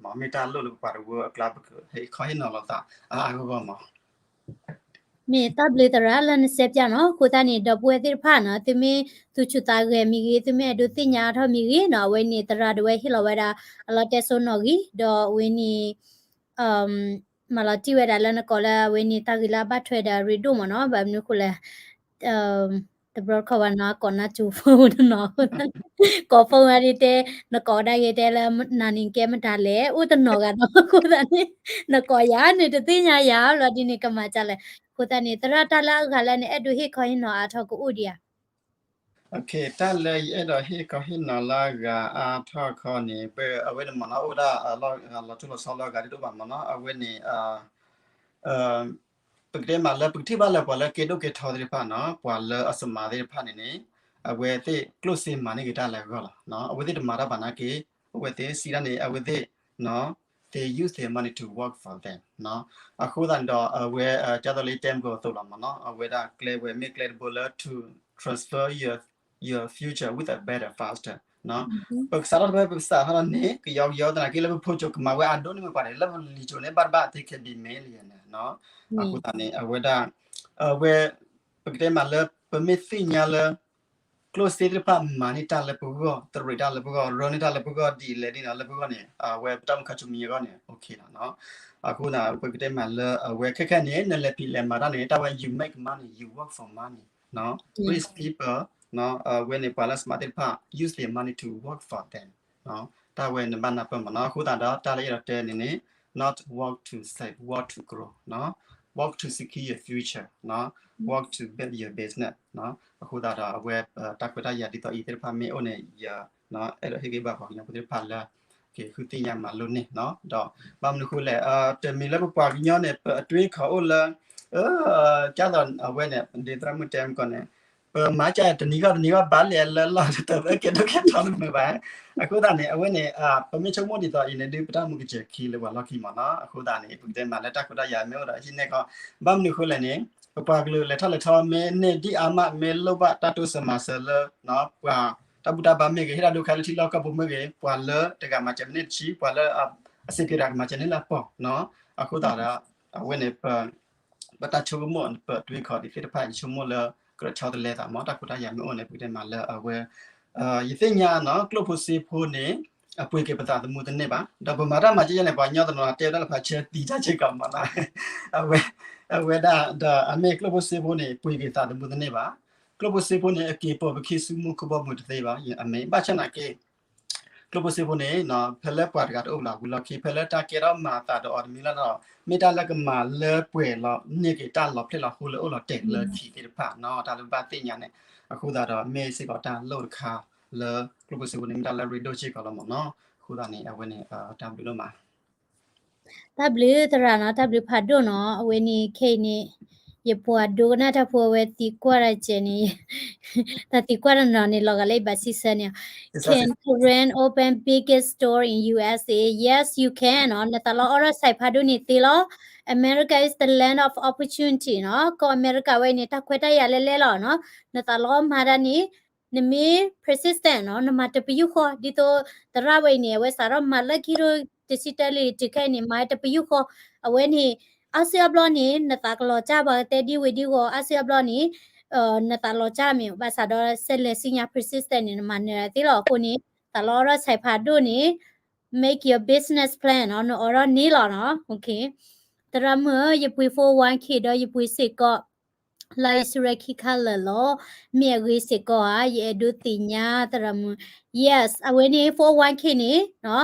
မ့ၢ်တၢ်လိၣ်လၢပပှၤတဝၢအကျါ ပကဟဲခီဟ့ၣ်နီၤလိာ်သး အါအါဂီၢ်ဂီၢ်မး မ့ၢ်တၢ်ဘျုးသရၣ်လၢနစဲးပၠးနီၤ, အဃိသတးန့ၣ် ဒီပုၢ်ဝဲၢ်သ့ၣ်တဖၣ်နီၤ, သုမ့ၢ်သူၣ်ဆူၣ်သးဂဲၤမ့ၢ်ဂ့ၤ, သုမ့ၢ်အဲၣ်ဒိးသ့ၣ်ညါအါထီၣ်မ့ၢ်ဂ့ၤနီၤ, အဝဲန့ၣ်သရၣ်ဒၣ်ဝဲဟ့ၣ်လီၤဝဲဒၣ် အလီတဲစိနီၣ်ဂံၢ်, ဒီးအဝဲန့ၣ် မၤလီၤတံၢ်ဝဲဒၣ်လၢနကိးလၢအဝဲန့ၣ် တၢ်ဂ့ၢ်လၢအဘၣ်ထွဲဒီးအရ့ဒိၣ်မ့ၢ်နီၤ, ဘၣ်မနုၤအဃိလဲၣ်, တဘျီတခီၣ်ဘၣ်နီၤ ကိးနၢ်ကၠိဖိတနီၤ, ကိးဖိဝဲဒ်တဲ, နကိးဒၣ်ဂ့ၤတဲလၢ နၤန့ၣ်ကဲမတၤလဲၣ်, အိၣ်တနီၤဂၤနီၤ, အဃိသတးန့ၣ် နကိးယၤန့ၣ် တသ့ၣ်ညါယၤလီၤဒ်န့ၣ် ကမၤဒ်လဲၣ်, အဃိသတးန့ၣ် သရၣ်တၢ်လၢအဂၤလၢနအဲၣ်ဒိးဟ့ၣ်ခီဟ့ၣ်နီၤအါထီၣ်ကအိၣ်ဒံးဧါ. တၢ်လၢယအဲၣ်ဒိးဟ့ၣ်ခီဟ့ၣ်နီၤလၢအဂၤအါထီၣ်ခီန့ၣ် ပအဝဲန့ၣ်မ့ၢ်နီၤ အိၣ်ဒၣ်လီၤထူလီၤဆီလၢအဂၤဒ်တအိၣ်ဘၣ်မ့ၢ်နီၤ, အဝဲန့ၣ် ပကတဲမးလၢပကထံၣ်ဘၣ်လၢပှၤလၢကဲဒိၣ်ကဲထီသ့ၣ်တဖၣ်နီၤ, ပှၤလၢအစမၤသ့ၣ်တဖၣ်န့ၣ်န့ၣ် အဝဲသ့ၣ်ကျိၣ်စ့မၤန့ၢ်က့ၤတၢ်လၢအဂီၢ်လီၤ. အဝဲသ့ၣ်တမၤတၢ်ဘၣ်နာ်က့ အဝဲသ့ၣ်စံးဒၣ်န့ၣ် အဝဲသ့ၣ် they use their money to work for them အဃိသတးန့ၣ်ဒီး အဝဲ ကၢ်သိးလၢယတဲမုၢ်ကီၢ်သိးလီၤမ့ၢ်နီၤ, အဝဲဒၣ်ကျဲဝဲမ့ၢ်ကျဲတဘိလၢ to transfer your your future with a better faster ပကစးထီၣ်တဖဲပကစးထီၣ်န့ၣ် ကယီကယီသနာ်က့လၢပဖိကၠိကမၤဝဲအဒိၣ်န့ၢ်မ့ၢ်ပှၤန့ၣ် လၢပလံၤကၠိန့ၣ် ဘၣ်တဘၣ် they can be millionaire အဃိသတးန့ၣ် အဝဲဒၣ် အဝဲ ပကတဲမးလၢ ပမ့ၢ်သ့ၣ်ညါလၢ ကျိၣ်စ့သ့ၣ်တဖၣ်မၤန့ၢ်တၢ်လၢပဂီၢ်, တရံးတၢ်လၢပဂီၢ်, ရၢန့ၢ်တၢ်လၢပဂီၢ်ဒ်လဲၣ်ဒ်နီၤလၢပဂီၢ်န့ၣ် အဝဲပတၢ်မုၢ်ခါဆူမံအဂီၢ်န့ၣ် okay လီၤ. အဃိသတး ပကတဲမးလၢအဝဲခဲခဲန့ၣ် နလဲၤဖံးလဲၤမၤတၢ်န့ၣ် တၢ်ဝဲ you make money, you work for money, rich people အဝဲန့ၣ် ပှၤလၢ smart သ့ၣ်တဖၣ် use their money to work for them တၢ်ဝဲနဘၣ်နၢ်ပၢၢ်မ့ၢ်နီၤ. အဃိသတးဒီး တၢ်လၢယအဲၣ်ဒိးတဲန့ၣ်န့ၣ် not work to save, work to grow, work to secure your future, work to build your business အဃိသတးဒီး အဝဲ တၢ်ခွဲးတၢ်ယာ်ဒ်သိးအံၤသ့ၣ်တဖၣ်မ့ၢ်အိၣ်န့ၣ် ယအဲၣ်ဒိးဟ့ၣ်ဂံၢ်ဘါပှၤကညီဖိသ့ၣ်တဖၣ်လၢ က့ၤဃုသ့ၣ်ညါမၤလိန့ၢ်နီၤ. ဒီးဘၣ်မနုၤအဃိလဲၣ်, တမံၤလၢပပှၤကညီန့ၣ် ပအတွေးခီၣ်အိၣ်လၢ ကၢ်သိးအဝဲန့ၣ် ဒ်သရၣ်မုၣ်တဲမုၢ်ကီၢ်န့ၣ် ပမၤကၢ်တနံၤဂီၢ်တနံၤဂီၢ်ဘၣ်လဲၣ်လၢလီၢ်တၢ်သၢကဲဒိၣ်ကဲထီတမုာ်ဘၣ်. အဃိသတးန့ၣ် အဝဲန့ၣ် ပမ့ၢ်ဆိကမိၣ်ဒ်သိးအံၤန့ၣ်ဒုး ပတၢ်မူကစၢၢ်ခံလၢပှၤလီၢ်ခံမ့ၢ်နီၤ. အဃိသတးန့ၣ် ပကတဲမးလၢတၢ်ခွဲးတၢ်ယာ်မ့ၢ်အိၣ်ဒီးဟံးန့ၢ်ခီ, ဘၣ်မနုၤအဃိလဲၣ်န့ၣ် ပပှၤကလုာ်လဲၤထီၣ်လဲၤထီမ့ၢ်န့ၢ်ဒံးအါမး မ့ၢ်လိၣ်ဘၣ်တၢ်တိစၢၤမၤစၢၤလၢ ပှၤတၢ်ဘူၣ်တၢ်ဘါမ့ၢ်ဂ့ၤ, ဟ့ၣ်တၢ်ဒိခါလၢထံလီၢ်ကီၢ်ပူၤမ့ၢ်ဂ့ၤ, ပှၤလၢတဂၤမၤစၢၤမ့ၢ်န့ၢ်တဆံ, ပှၤလၢအစ့ၢ်ကီးတဂၤကမၤစၢၤန့ၢ်လၢအပီၢ်နီၤ. အဃိသတးဒီး အဝဲန့ၣ် ပတၢ်ဆိကမိၣ် ပအတွေးခီၣ်ဒ်သ့ၣ်တဖၣ် ယဆိကမိၣ်လၢ ကြၢးဆီတလဲသးမ့ၢ် တၢ်ခွဲးတၢ်ယာ်မ့ၢ်အိၣ်န့ၣ် ပကတဲမးလၢအဝဲ ယသ့ၣ်ညါနီၤ ကျိၣ်ဖိစ့ဖိန့ၣ် အပှ့ၤက့ၤပသးသမူတန့ၢ်ဘၣ်. ဒီးပမၤတၢ်မၤကဲယဲၢ်န့ၣ် ပှၤကညီတနီၤတဲဝဲဒၣ်လၢပှၤဆၢသံတၢ်စ့ၢ်ကီးမ့ၢ်နီၤ. အဝဲ အဝဲဒၣ်ဒီးအမ့ၢ်ကျိၣ်ဖိစ့ဖိန့ၣ် ပှ့ၤက့ၤသးသမူတန့ၢ်ဘၣ်. ကျိၣ်ဖိစ့ဖိန့ၣ် အက့ၤပိာ်ပခံဆူမူခိၣ်ဘီမုၢ်တသ့ဘၣ်. အမ့ၢ်ဘၣ်ဆၣ်နာ်က့ ကျိၣ်ဖိစ့ဖိန့ၣ် ဖဲလၢပှၤတဂၤတအိၣ်လၢဝံၤလီၢ်ခံ ဖဲလၢတၢ်ကဲထီၣ်မၤအသးဒီးအီၤတမံၤလီၤဒီး မ့ၢ်တၢ်လၢကမၤလၢပှဲၤလီၤန့ၢ်က့ၤတၢ်လီၤဖျဲၣ်လီၤဃိလၢအိၣ်လီၤတဲာ်လၢထံသ့ၣ်တဖၣ်နီၤ တၢ်လၢဘၣ်သ့ၣ်ညါန့ၣ် အဃိသတးဒီးမ့ၢ်စ့ၢ်ကီးတၢ်လိၣ်တခါလၢ ကျိၣ်ဖိစ့ဖိန့ၣ် မ့ၢ်တၢ်လၢရ့ဒိၣ်စ့ၢ်ကီးလီၤမ့ၢ်နီၤ. အဃိသတးန့ၣ် အဝဲန့ၣ် တၢ်ဘျုးဒိၣ်မး တၢ်ဘျုးသရၣ်နီၤ တၢ်ဘျုးဖးဒိၣ်နီၤ အဝဲန့ၣ်ခဲအံၤန့ၣ် ယပှၤဒိကနၣ်တၢ်ဖိအဝဲသံကွၢ်တၢ်ကဲန့ၣ် တၢ်သံကွၢ်တနီၤန့ၣ် လီၤဂာ်လၢယဘၣ်စံးဆၢန့ၣ် Can Karen open biggest store in U S A? Yes, you can နီၤ နသးလီအီထီၣ်ဆဲးဖးဒိၣ်န့ၣ်သ့လီၤ. America is the land of opportunity နီၤ ကီၢ်အမဲရကၤဝဲအံၤန့ၣ် တၢ်ခွဲးတၢ်ယာ်လဲၢ်လဲၢ်လီၤနီၤ နသးလီမၤတၢ်န့ၣ် နမ့ၢ် persistent နီၤ နမၤတပယူာ်ဃီ ဒ်သိးသရၣ်ဝဲအံၤန့ၣ် အဝဲစးထီၣ်မၤလၢခံထိ တဆံတၢလံ တုၤခဲအံၤန့ၣ် မၤဝဲတပယူာ်ဃီ အဝဲန့ၣ် အါစုအါဘျီန့ၣ် နသးကလီၤကၢ်ပှၤကတဲဒ်ဝဲဒ်ဂီၤ အါစုအါဘျီန့ၣ် နသးလီၤကၢ်မ့ၢ် ဘၣ်ဆၣ်ဒီး စဲးလဲၤဆူညါ persistent န့ၣ် နမၤနၢၤသ့လီၤ. အဃိန့ၣ် သးလီအီထီၣ်ဆဲးဖးဒိၣ်န့ၣ် make your business plan နီၤ နအိးထီၣ်န့ၢ်လီၤနီၤ. သရၣ်မုၣ်ဧၢ ယပှ့ၤ four oh one k ဒီးယပှ့ၤစ့ၢ်ကီး life insurance ခံခါလၢာ်လီၤ. မ့ၢ်အဂ့ၤစ့ၢ်ကီးဧါ ယအဲၣ်ဒိးသ့ၣ်ညါသရၣ်မုၣ်. Yes အဝဲန့ၣ် four oh one k န့ၣ်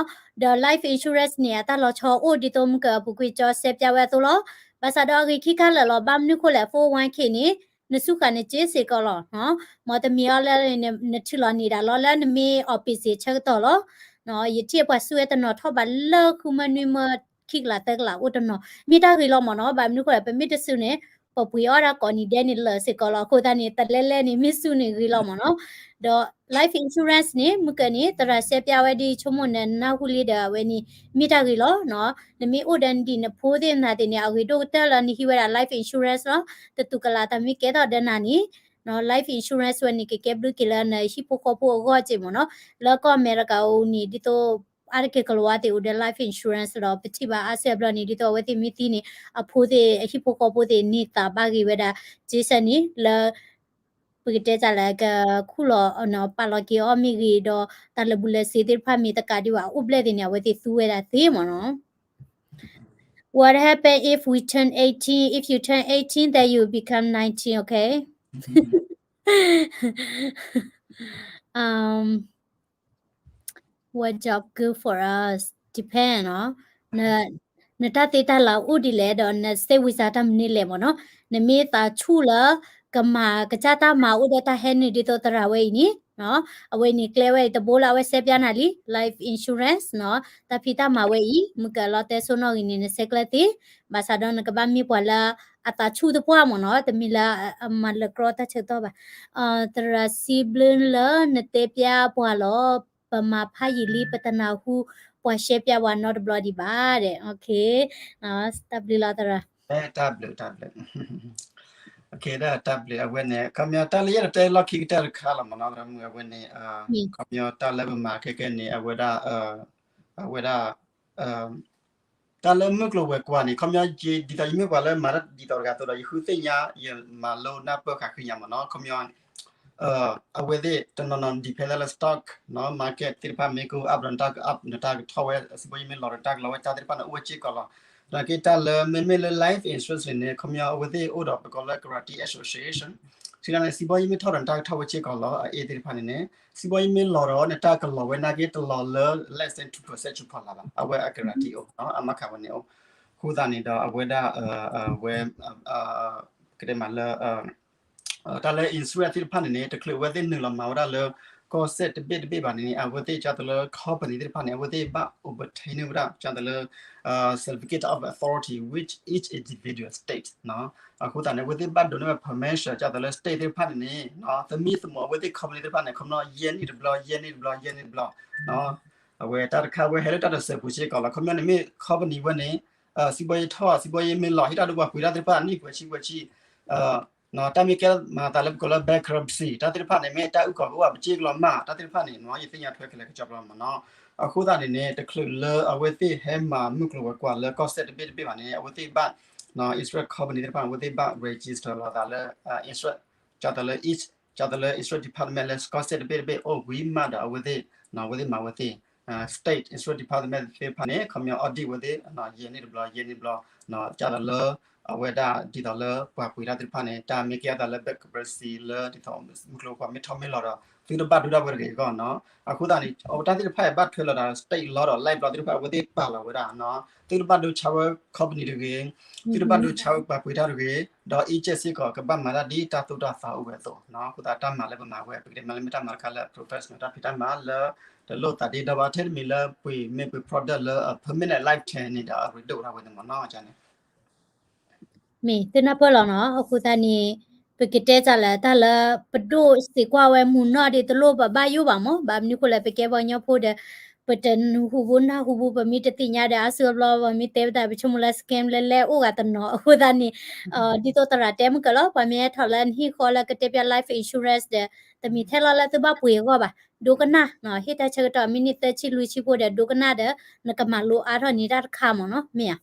ဒီး life insurance န့ၣ် အတၢ်လီၤဆီအိၣ်ဒ်သိးမုၢ်ကၢအပူၤကွံာ်ကၠီစဲးပၠးဝဲအသိးလီၤ. ဘၣ်ဆၣ်ဒီးအဂ့ၤခံခါလၢာ်လီၤ. ဘၣ်မနုၤဃိလဲၣ် four oh one k န့ၣ် နဆူၣ်ဃာ်နစ့စ့ၢ်ကီးလီၤ. မ်တမံၤအီၤလၢ နထုးလီၤန့ၢ်ဒၣ်လီၤလၢနမ့ၢ်အီၣ်ပ့ၤစ့းဆၢကတီၢ်လီၤ. ယထံၣ်ပှၤစုဝဲတနီၤထီၣ်ဘးလၢဃုမၢနွံမၢခံကလးသၢကလးအိၣ်တနီၤ မ့ၢ်တၢ်ဂ့ၤလီၤမ့ၢ်နီၤ. ဘၣ်မနုၤဃိလဲၣ် ပမ့ၢ်တစုန့ၣ် ပပှ့ၤအီၣ်ဒၣ်ကိးနံၤဒဲးန့ၣ်လၢာ်စ့ၢ်ကီးလီၤ. အဃိသတးန့ၣ် တလဲလဲန့ၣ် မ့ၢ်စုန့ၣ်ဂ့ၤလီၤမ့ၢ်နီၤ. ဒီး life insurance န့ၣ် မုၢ်ကၢန့ၣ် သရၣ်စဲးပၠးဝဲဒ်ဆိကမိၣ်နနၢ်ဟူလံဒီးအဝဲန့ၣ် မ့ၢ်တၢ်ဂ့ၤလီၤ. နမ့ၢ်အိၣ်ဒီးနဒံၣ်နဖိသ့ၣ်နသ့ၣ်န့ၣ် အဂ့ၤဒိၣ်ကတၢၢ်လၢနဟံးဝဲဒၣ် life insurance လီၤ. တတူၢ်ကလာ်တၢ်မ့ၢ်ကဲထီၣ်ဒီးနၤန့ၣ် life insurance ဝဲန့ၣ် ကကဲဘျုးက့ၤလၢနဟံၣ်ဖိဃီဖိအဂီၢ်က့မ့ၢ်နီၤ. လၢကီၢ်အမဲရကၤအံၤန့ၣ် ဒ်သိး အါတက့ၢ်ကလၤဝါသ့ၣ်အိၣ်ဒီး life insurance ဒီး ပထံၣ်ဘၣ်အါစုအါဘျီန့ၣ် ဒ်သိးအဝဲသ့ၣ်မ့ၢ်သံန့ၣ် အဖိသ့ၣ် အဟံၣ်ဖိဃီဖိသ့ၣ်န့ၢ်သးဘၣ်ဂ့ၤဝဲဒၣ် က့စၢ်န့ၣ် လၢ ပကတဲတၢ်လၢကခူၣ်လီၤ ပာ်လီၤက့ၤအီၤမ့ၢ်ဂ့ၤဒီး တၢ်လၢာ်ဘူၣ်လၢာ်စ့သ့ၣ်တဖၣ်မ့ၢ်တကးဒံးဘၣ် အိၣ်ဘျဲၣ်သ့ၣ်န့ၣ် အဝဲသ့ၣ်သူဝဲဒၣ်သ့မ့ၢ်နီၤ. What happen if we turn eighteen? If you turn eighteen, then you become nineteen, okay? Um, what job good for us? Depend နီၤ. နတၢ်သ့တၢ်လၤအိၣ်ဒ်လဲၣ်ဒီး နစဲဝံစါတၢ်မနုၤလဲၣ်မ့ၢ်နီၤ. နမ့ၢ်သးဆူၣ်လၢ ကမၤကစၢ်တၢ်မၤ အိၣ်ဒီးတၢ်ဟဲနုာ်ဒ်သိးသရၣ်ဝဲအံၤန့ၣ် အဝဲန့ၣ်ကျဲဝဲအံၤတဘိလၢအဝဲစဲပၠးနၤလံ life insurance နီၤ. တၢ်ဖံးတၢ်မၤဝဲအံၤ မုၢ်ကလီတဲစိနီၣ်ဂံၢ်န့ၣ် နဆဲးကျၢသ့, ဘၣ်ဆၣ်ဒီးနကဘၣ်မ့ၢ်ပှၤလၢအသးဆူၣ်သပှၢ်မ့ၢ်နီၤ, တမ့ၢ်လၢအမၤလၢာ်ကြီတၢ်ဆၢကတီၢ်ဘၣ်. သရၣ်စံးဘျုးလၢနတဲပၠးပှၤလီၤ, ပမၤဖးယံာ်လံ ပတနၢ်ဟူ ပှၤရှဲပၠးပှၤနီတဘျီဒံးဘၣ်ဒီး တၢ်ဘျုးလီၤသရၣ်. တၢ်ဘျုး တၢ်ဘျုး တၢ်ဘျုးအဝဲန့ၣ် ခီပညီတၢ်လၢယအဲၣ်ဒိးတဲလီၢ်ခံကတၢၢ်တခါလီၤမ့ၢ်နီၤ, သရၣ်မုၣ် အဝဲန့ၣ် ခီပညီတၢ်လၢပမၤခဲကဲန့ၣ် အဝဲဒၣ် အဝဲဒၣ် တၢ်လၢမုၢ်ကျိၤဝဲၤကွာ်န့ၣ် ခီပညီ ဒ်သိးယမ့ၢ်ပှၤလၢမၤတၢ်ဒ်သိးတဂၤအသိးဒီး ယဃုသ့ၣ်ညါ ယမၤလိနၢ်ပၢၢ်ဃာ်ဃုညါမ့ၢ်နီၤ, ခီပညီ အဝဲသ့ၣ်တနီၤနီၤ depend လၢ stock နီၤ market သ့ၣ်တဖၣ် မ့ၢ်ကအိၣ် up ဒီး တၢ်က up ဒီး တၢ်ကထီၣ်ဝဲ စံးဘီယမ့ၢ်လီၤဒီး တၢ်ကလီၤဝဲ တၢ်သ့ၣ်တဖၣ်န့ၣ် အိၣ်ဝဲစ့ၢ်ကီးလီၤ. ဒီးက့တၢ်လၢမ့မ့ၢ်လၢ life insurance န့ၣ် ခီပညီအဝဲသ့ၣ်အိၣ်ဒီး ပကိးလၢ guarantee association ထံၣ်န့ၣ် စံးဘီယမ့ၢ်ထီၣ်ဒီး တၢ်ကထီၣ်ဝဲစ့ၢ်ကီးလီၤ. အအ့သ့ၣ်တဖၣ်န့ၣ်န့ၣ် စံးဘီယမ့ၢ်လီၤဒီး နတၢ်ကလီၤဝဲနာ်က့တလီၤလၢ less than two percent ဆူဖီလာ်ဘၣ်. အဝဲအ guarantee အိၣ်နီၤ အမၤခးဝဲန့ၣ်အိၣ်. အဃိသတးန့ၣ်ဒီး အဝဲဒၣ် ဝဲ ကတဲမးလၢ တၢ်လၢ insurance သ့ၣ်တဖၣ်န့ၣ်န့ၣ် တချုးအဝဲသ့ၣ်နုာ်လီၤမၤဝဲဒၣ်လၢ ကီၢ်စဲၣ်တဘ့ၣ်တဘ့ၣ်ဘၣ်န့ၣ်န့ၣ် အဝဲသ့ၣ်ကၢ်သိးလၢ company သ့ၣ်တဖၣ်န့ၣ် အဝဲသ့ၣ်ဘၣ် obtain န့ၢ်ဝဲဒၣ် ကၢ်သိးလၢ certificate of authority with each individual state နီၤ. အဃိသတးန့ၣ် အဝဲသ့ၣ်ဘၣ်ဒိးန့ၢ်ဝဲ permission ကၢ်သိးလၢ state သ့ၣ်တဖၣ်န့ၣ်န့ၣ် သမံသမိးအဝဲသ့ၣ် company သ့ၣ်တဖၣ်န့ၣ် ခီပညီ ယဲၢ်နံၣ်တဘျီ ယဲၢ်နံၣ်တဘျီ ယဲၢ်နံၣ်တဘျီ အဝဲတၢ်တခါဝဲဟဲလၢတၢ်တစဲးပူၤစ့ၢ်ကီးလီၤ. ခီပညီန့ၣ်မ့ၢ် company ဝဲန့ၣ် စံးဘီယထီၣ် စံးဘီယမ့ၢ်လီၤ ဟ့ၣ်တၢ်ဒိပှၤပှ့ၤတၢ်သ့ၣ်တဖၣ် နံၣ်ပှဲၤဆံပှဲၤဆံ တၢ်မ့ၢ်ကဲမၤသးလၢပကိးလၢ bankruptcy တၢ်သ့ၣ်တဖၣ်န့ၣ် မ့ၢ်တၢ်အုၣ်ကီၤကအိၣ်ဘၣ်ပစ့ၢ်ကလီၤမး တၢ်သ့ၣ်တဖၣ်န့ၣ်နီၤ ယသ့ၣ်ညါထွဲခဲလၢာ်ကစီဒီမ့ၢ်နီၤ. အဃိသတးန့ၣ်န့ၣ် တချုးလၢအဝဲသ့ၣ်ဟဲမၤမုၢ်ကျိၤဝဲၤကွာ်လၢကီၢ်စဲၣ်တဘ့ၣ်တဘ့ၣ်ဘၣ်န့ၣ် အဝဲသ့ၣ်ဘၣ် insurance company သ့ၣ်တဖၣ်န့ၣ် အဝဲသ့ၣ်ဘၣ် register လိာ်သးလၢ insurance ကၢ်သိးလၢ each ကၢ်သိးလၢ insurance department လၢကီၢ်စဲၣ်တဘ့ၣ်တဘ့ၣ်အိၣ်ဝံၤမးဒီး အဝဲသ့ၣ် အဝဲသ့ၣ်မၤဝဲသ့ၣ် state insurance department သ့ၣ်တဖၣ်န့ၣ် ခီပညီ audit ဝဲသ့ၣ် ယဲၢ်နံၣ်တဘျီ ယဲၢ်နံၣ်တဘျီ ကၢ်သိးလၢ အဝဲဒၣ်ဒ်သိးလၢပှၤပှ့ၤတၢ်သ့ၣ်တဖၣ်န့ၣ် တၢ်မ့ၢ်ကဲအသးလၢ bankruptcy လၢဒ်သိးမုၢ်ကျိၤဝဲၤကွာ်မ့ၢ်ထီၣ်မ့ၢ်လီၤဒီး သုတဘၣ်ဒိတၢ်ဝဲတဂ့ၤအဂီၢ်နီၤ. အဃိသတးန့ၣ် အဝဲတၢ်သ့ၣ်တဖၣ်အံၤဘၣ်ထွဲလီၤဒီး state law ဒီး life law သ့ၣ်တဖၣ် အဝဲသ့ၣ်ပာ်လီၤဝဲဒၣ်နီၤ. သုတဘၣ်ဒိဆါဝဲ company တဂ့ၤ, သုတဘၣ်ဒိဆါဝဲပှၤပှ့ၤတၢ်တဂ့ၤ, ဒီး agent စ့ၢ်ကီး ကဘၣ်မၤတၢ်ဒ်တၢ်သိၣ်တၢ်သီအိၣ်ဝဲအသိးနီၤ. အဃိသတးတၢ်မၤလၢပမၤဝဲ ပကတဲမ့ၢ်လၢမ့ၢ်တၢ်မၤတခါလၢ professional တၢ်ဖံးတၢ်မၤလၢ တလိၣ်သးဒ့ဒီဘၣ် ထဲတမံၤလၢပှ့ၤမ့ၢ်ပှ့ၤ product လၢ permanent lifetime န့ၣ်ဒီး အရ့ဒိၣ်ဒၣ်ဝဲန့ၣ်မ့ၢ်နီၤန့ၣ် မ့ၢ်သုနၢ်ပၢၢ်လီၤနီၤ. အဃိသတးန့ၣ် ပကတဲတၢ်လၢတၢ်လၢပဒိၣ်စ့ၢ်ကွၢ်ဝဲမုၢ်နီၢ်ဒ်တလိၣ်ပဘၣ်ယိၣ်ဘၣ်မ့ၢ် ဘၣ်မနုၤဃိလဲၣ် ပကဲပှၤကညီဖိဒီး ပတနၢ်ဟူဘူးနၢ်ဟူဘူး ပမ့ၢ်တသ့ၣ်ညါဒီး အါစုအါဘျီ ပမ့ၢ်တဲပတၢ် ပဆိကမိၣ်လၢ scam လၢလဲအိၣ်ဂၤတနီၤ အဃိသတးန့ၣ် ဒ်သိးသရၣ်တဲမုၢ်ကလီၤ ပှၤမ့ၢ်ဟဲထီၣ်လၢနဟံၣ်ဃီလၢကတဲပၠး life insurance ဒီး တမ့ၢ်ထဲလီၤလၢသုဘၣ်ပှ့ၤအဂီၢ်ဘၣ် ဒိကနၣ် ဟ့ၣ်တၢ်ဆၢကတီၢ် မံးနံးသၢဆံလွံၢ်ဆံဖိဒီး ဒိကနၣ်ဒီး နကမၤလိအါထီၣ်န့ၢ်တၢ်တခါမ့ၢ်နီၤ မ့ၢ်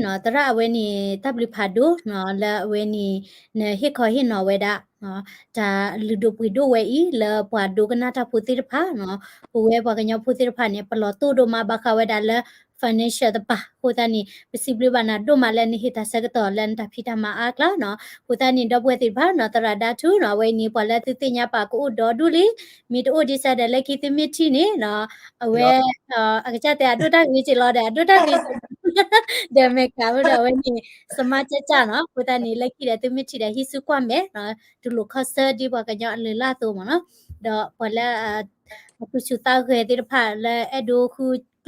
ဧါ. သရၣ်အဝဲန့ၣ် တၢ်ဘျုးဖးဒိၣ်နီၤ လၢအဝဲန့ၣ် နဟ့ၣ်ခီဟ့ၣ်နီၤဝဲဒၣ် တၢ်လုၢ်ဒိၣ်ပှ့ၤဒိၣ်ဝဲအံၤ လၢပှၤဒိကနၣ်တၢ်ဖိသ့ၣ်တဖၣ်နီၤ ပဝဲပှၤကညီဖိသ့ၣ်တဖၣ်န့ၣ် ပလီၤတိၢ်ဒိၣ်မးဘၣ်ဃးဝဲဒၣ်လၢ financial တပၤ အဃိသတးန့ၣ် ပစံးဘျုးဘၣ်နၤဒိၣ်မးလၢနဟ့ၣ်တၢ်ဆၢကတီၢ်လၢနတၢ်ဖံးတၢ်မၤအါကျါနီၤ အဃိသတးန့ၣ် ဒီပုၢ်ဝဲၢ်သ့ၣ်တဖၣ်နီၤ သရၣ်ဒါထူနီၤ အဝဲအံၤန့ၣ် ပှၤလၢသုသ့ၣ်ညါပာ်ကအိၣ်ဒီဒူၣ်လံ မ့ၢ်တအိၣ်ဒ်စဲဒီးလၢခံသုမ့ၢ်ထံၣ်န့ၣ်နီၤ အဝဲ အကစၢ်တဲအဒိၣ်တၢ်ဂ့ၤက့ၤလီၤဒီး အဒိၣ်တၢ်ဂ့ၤ ဒီးမဲာ်ကးဝဲဒီးအဝဲန့ၣ် စမါကၢ်ကၢ်နီၤ အဃိသတးန့ၣ် လၢခံဒီးသုမ့ၢ်ထံၣ်ဒီးဟံးစုကွၢ်မဲာ်နီၤ တူၢ်လိာ်ခီၣ်ဆၢဒ်ပှၤကညီအလုၢ်အလၢ်အသိးမ့ၢ်နီၤ ဒီးပှၤလၢ အသူၣ်ဆူၣ်သးဂဲၤသ့ၣ်တဖၣ်လၢအဲၣ်ဒိးဃ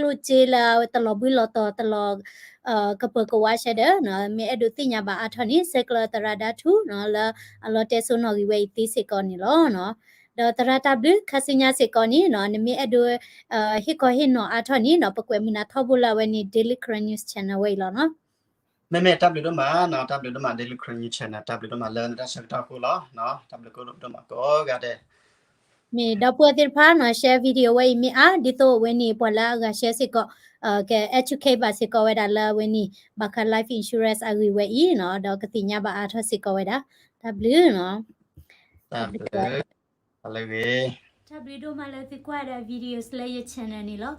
ုကျိၣ်စ့လၢတလီၤဘှံးလီၤတီၤတလီၤ ကပၢၤကဝါဆဲဒီး မ့ၢ်အဲၣ်ဒိးသ့ၣ်ညါဘၣ်အါထီၣ်န့ၣ် ဆဲးကျၢသရၣ်ဒါထူနီၤ လၢအလီၤတဲစိနီၣ်ဂံၢ်ဝဲအံၤသ့စ့ၢ်ကီးန့ၣ်လီၤ. ဒီးသရၣ်တၢ်ဘျုး ခါဆူညါစ့ၢ်ကီးန့ၣ်နီၤ နမ့ၢ်အဲၣ်ဒိး ဟ့ၣ်ခီဟ့ၣ်နီၤအါထီၣ်န့ၣ်နီၤ ပကွဲးမုာ်နၤထီဘိလၢအဝဲန့ၣ် Daily Karen News Channel ဝဲအံၤလီၤနီၤ. မ့မ့ၢ်တၢ်ဘျုးဒိၣ်မးနီၤ တၢ်ဘျုးဒိၣ်မး Daily Karen News Channel တၢ်ဘျုးဒိၣ်မးလၢနတၢ်ဆၢကတီၢ်အဃိလီၤ. တၢ်ဘျုးဒိၣ်မးကိးဂၤဒဲး မ့ၢ်ဒီပုၢ်ဝဲၢ်သ့ၣ်တဖၣ်နီၤ share video ဝဲအံၤမ့ၢ်အါ ဒ်သိးအဝဲန့ၣ် ပှၤလၢအဂၤ share စ့ၢ်ကီး က educate ဘၣ်စ့ၢ်ကီးဝဲဒၣ်လၢအဝဲန့ၣ် ဘၣ်ဃး life insurance အဂ့ၢ်ဝဲအံၤနီၤ ဒီးကသ့ၣ်ညါဘၣ်အါထီၣ်စ့ၢ်ကီးဝဲဒၣ် တၢ်ဘျုးနီၤ တၢ်ဘျုး တၢ်ဘျုးဒိၣ်မးလၢသုကွၢ်ဒီး videos လၢယ channel န့ၣ်လီၤ.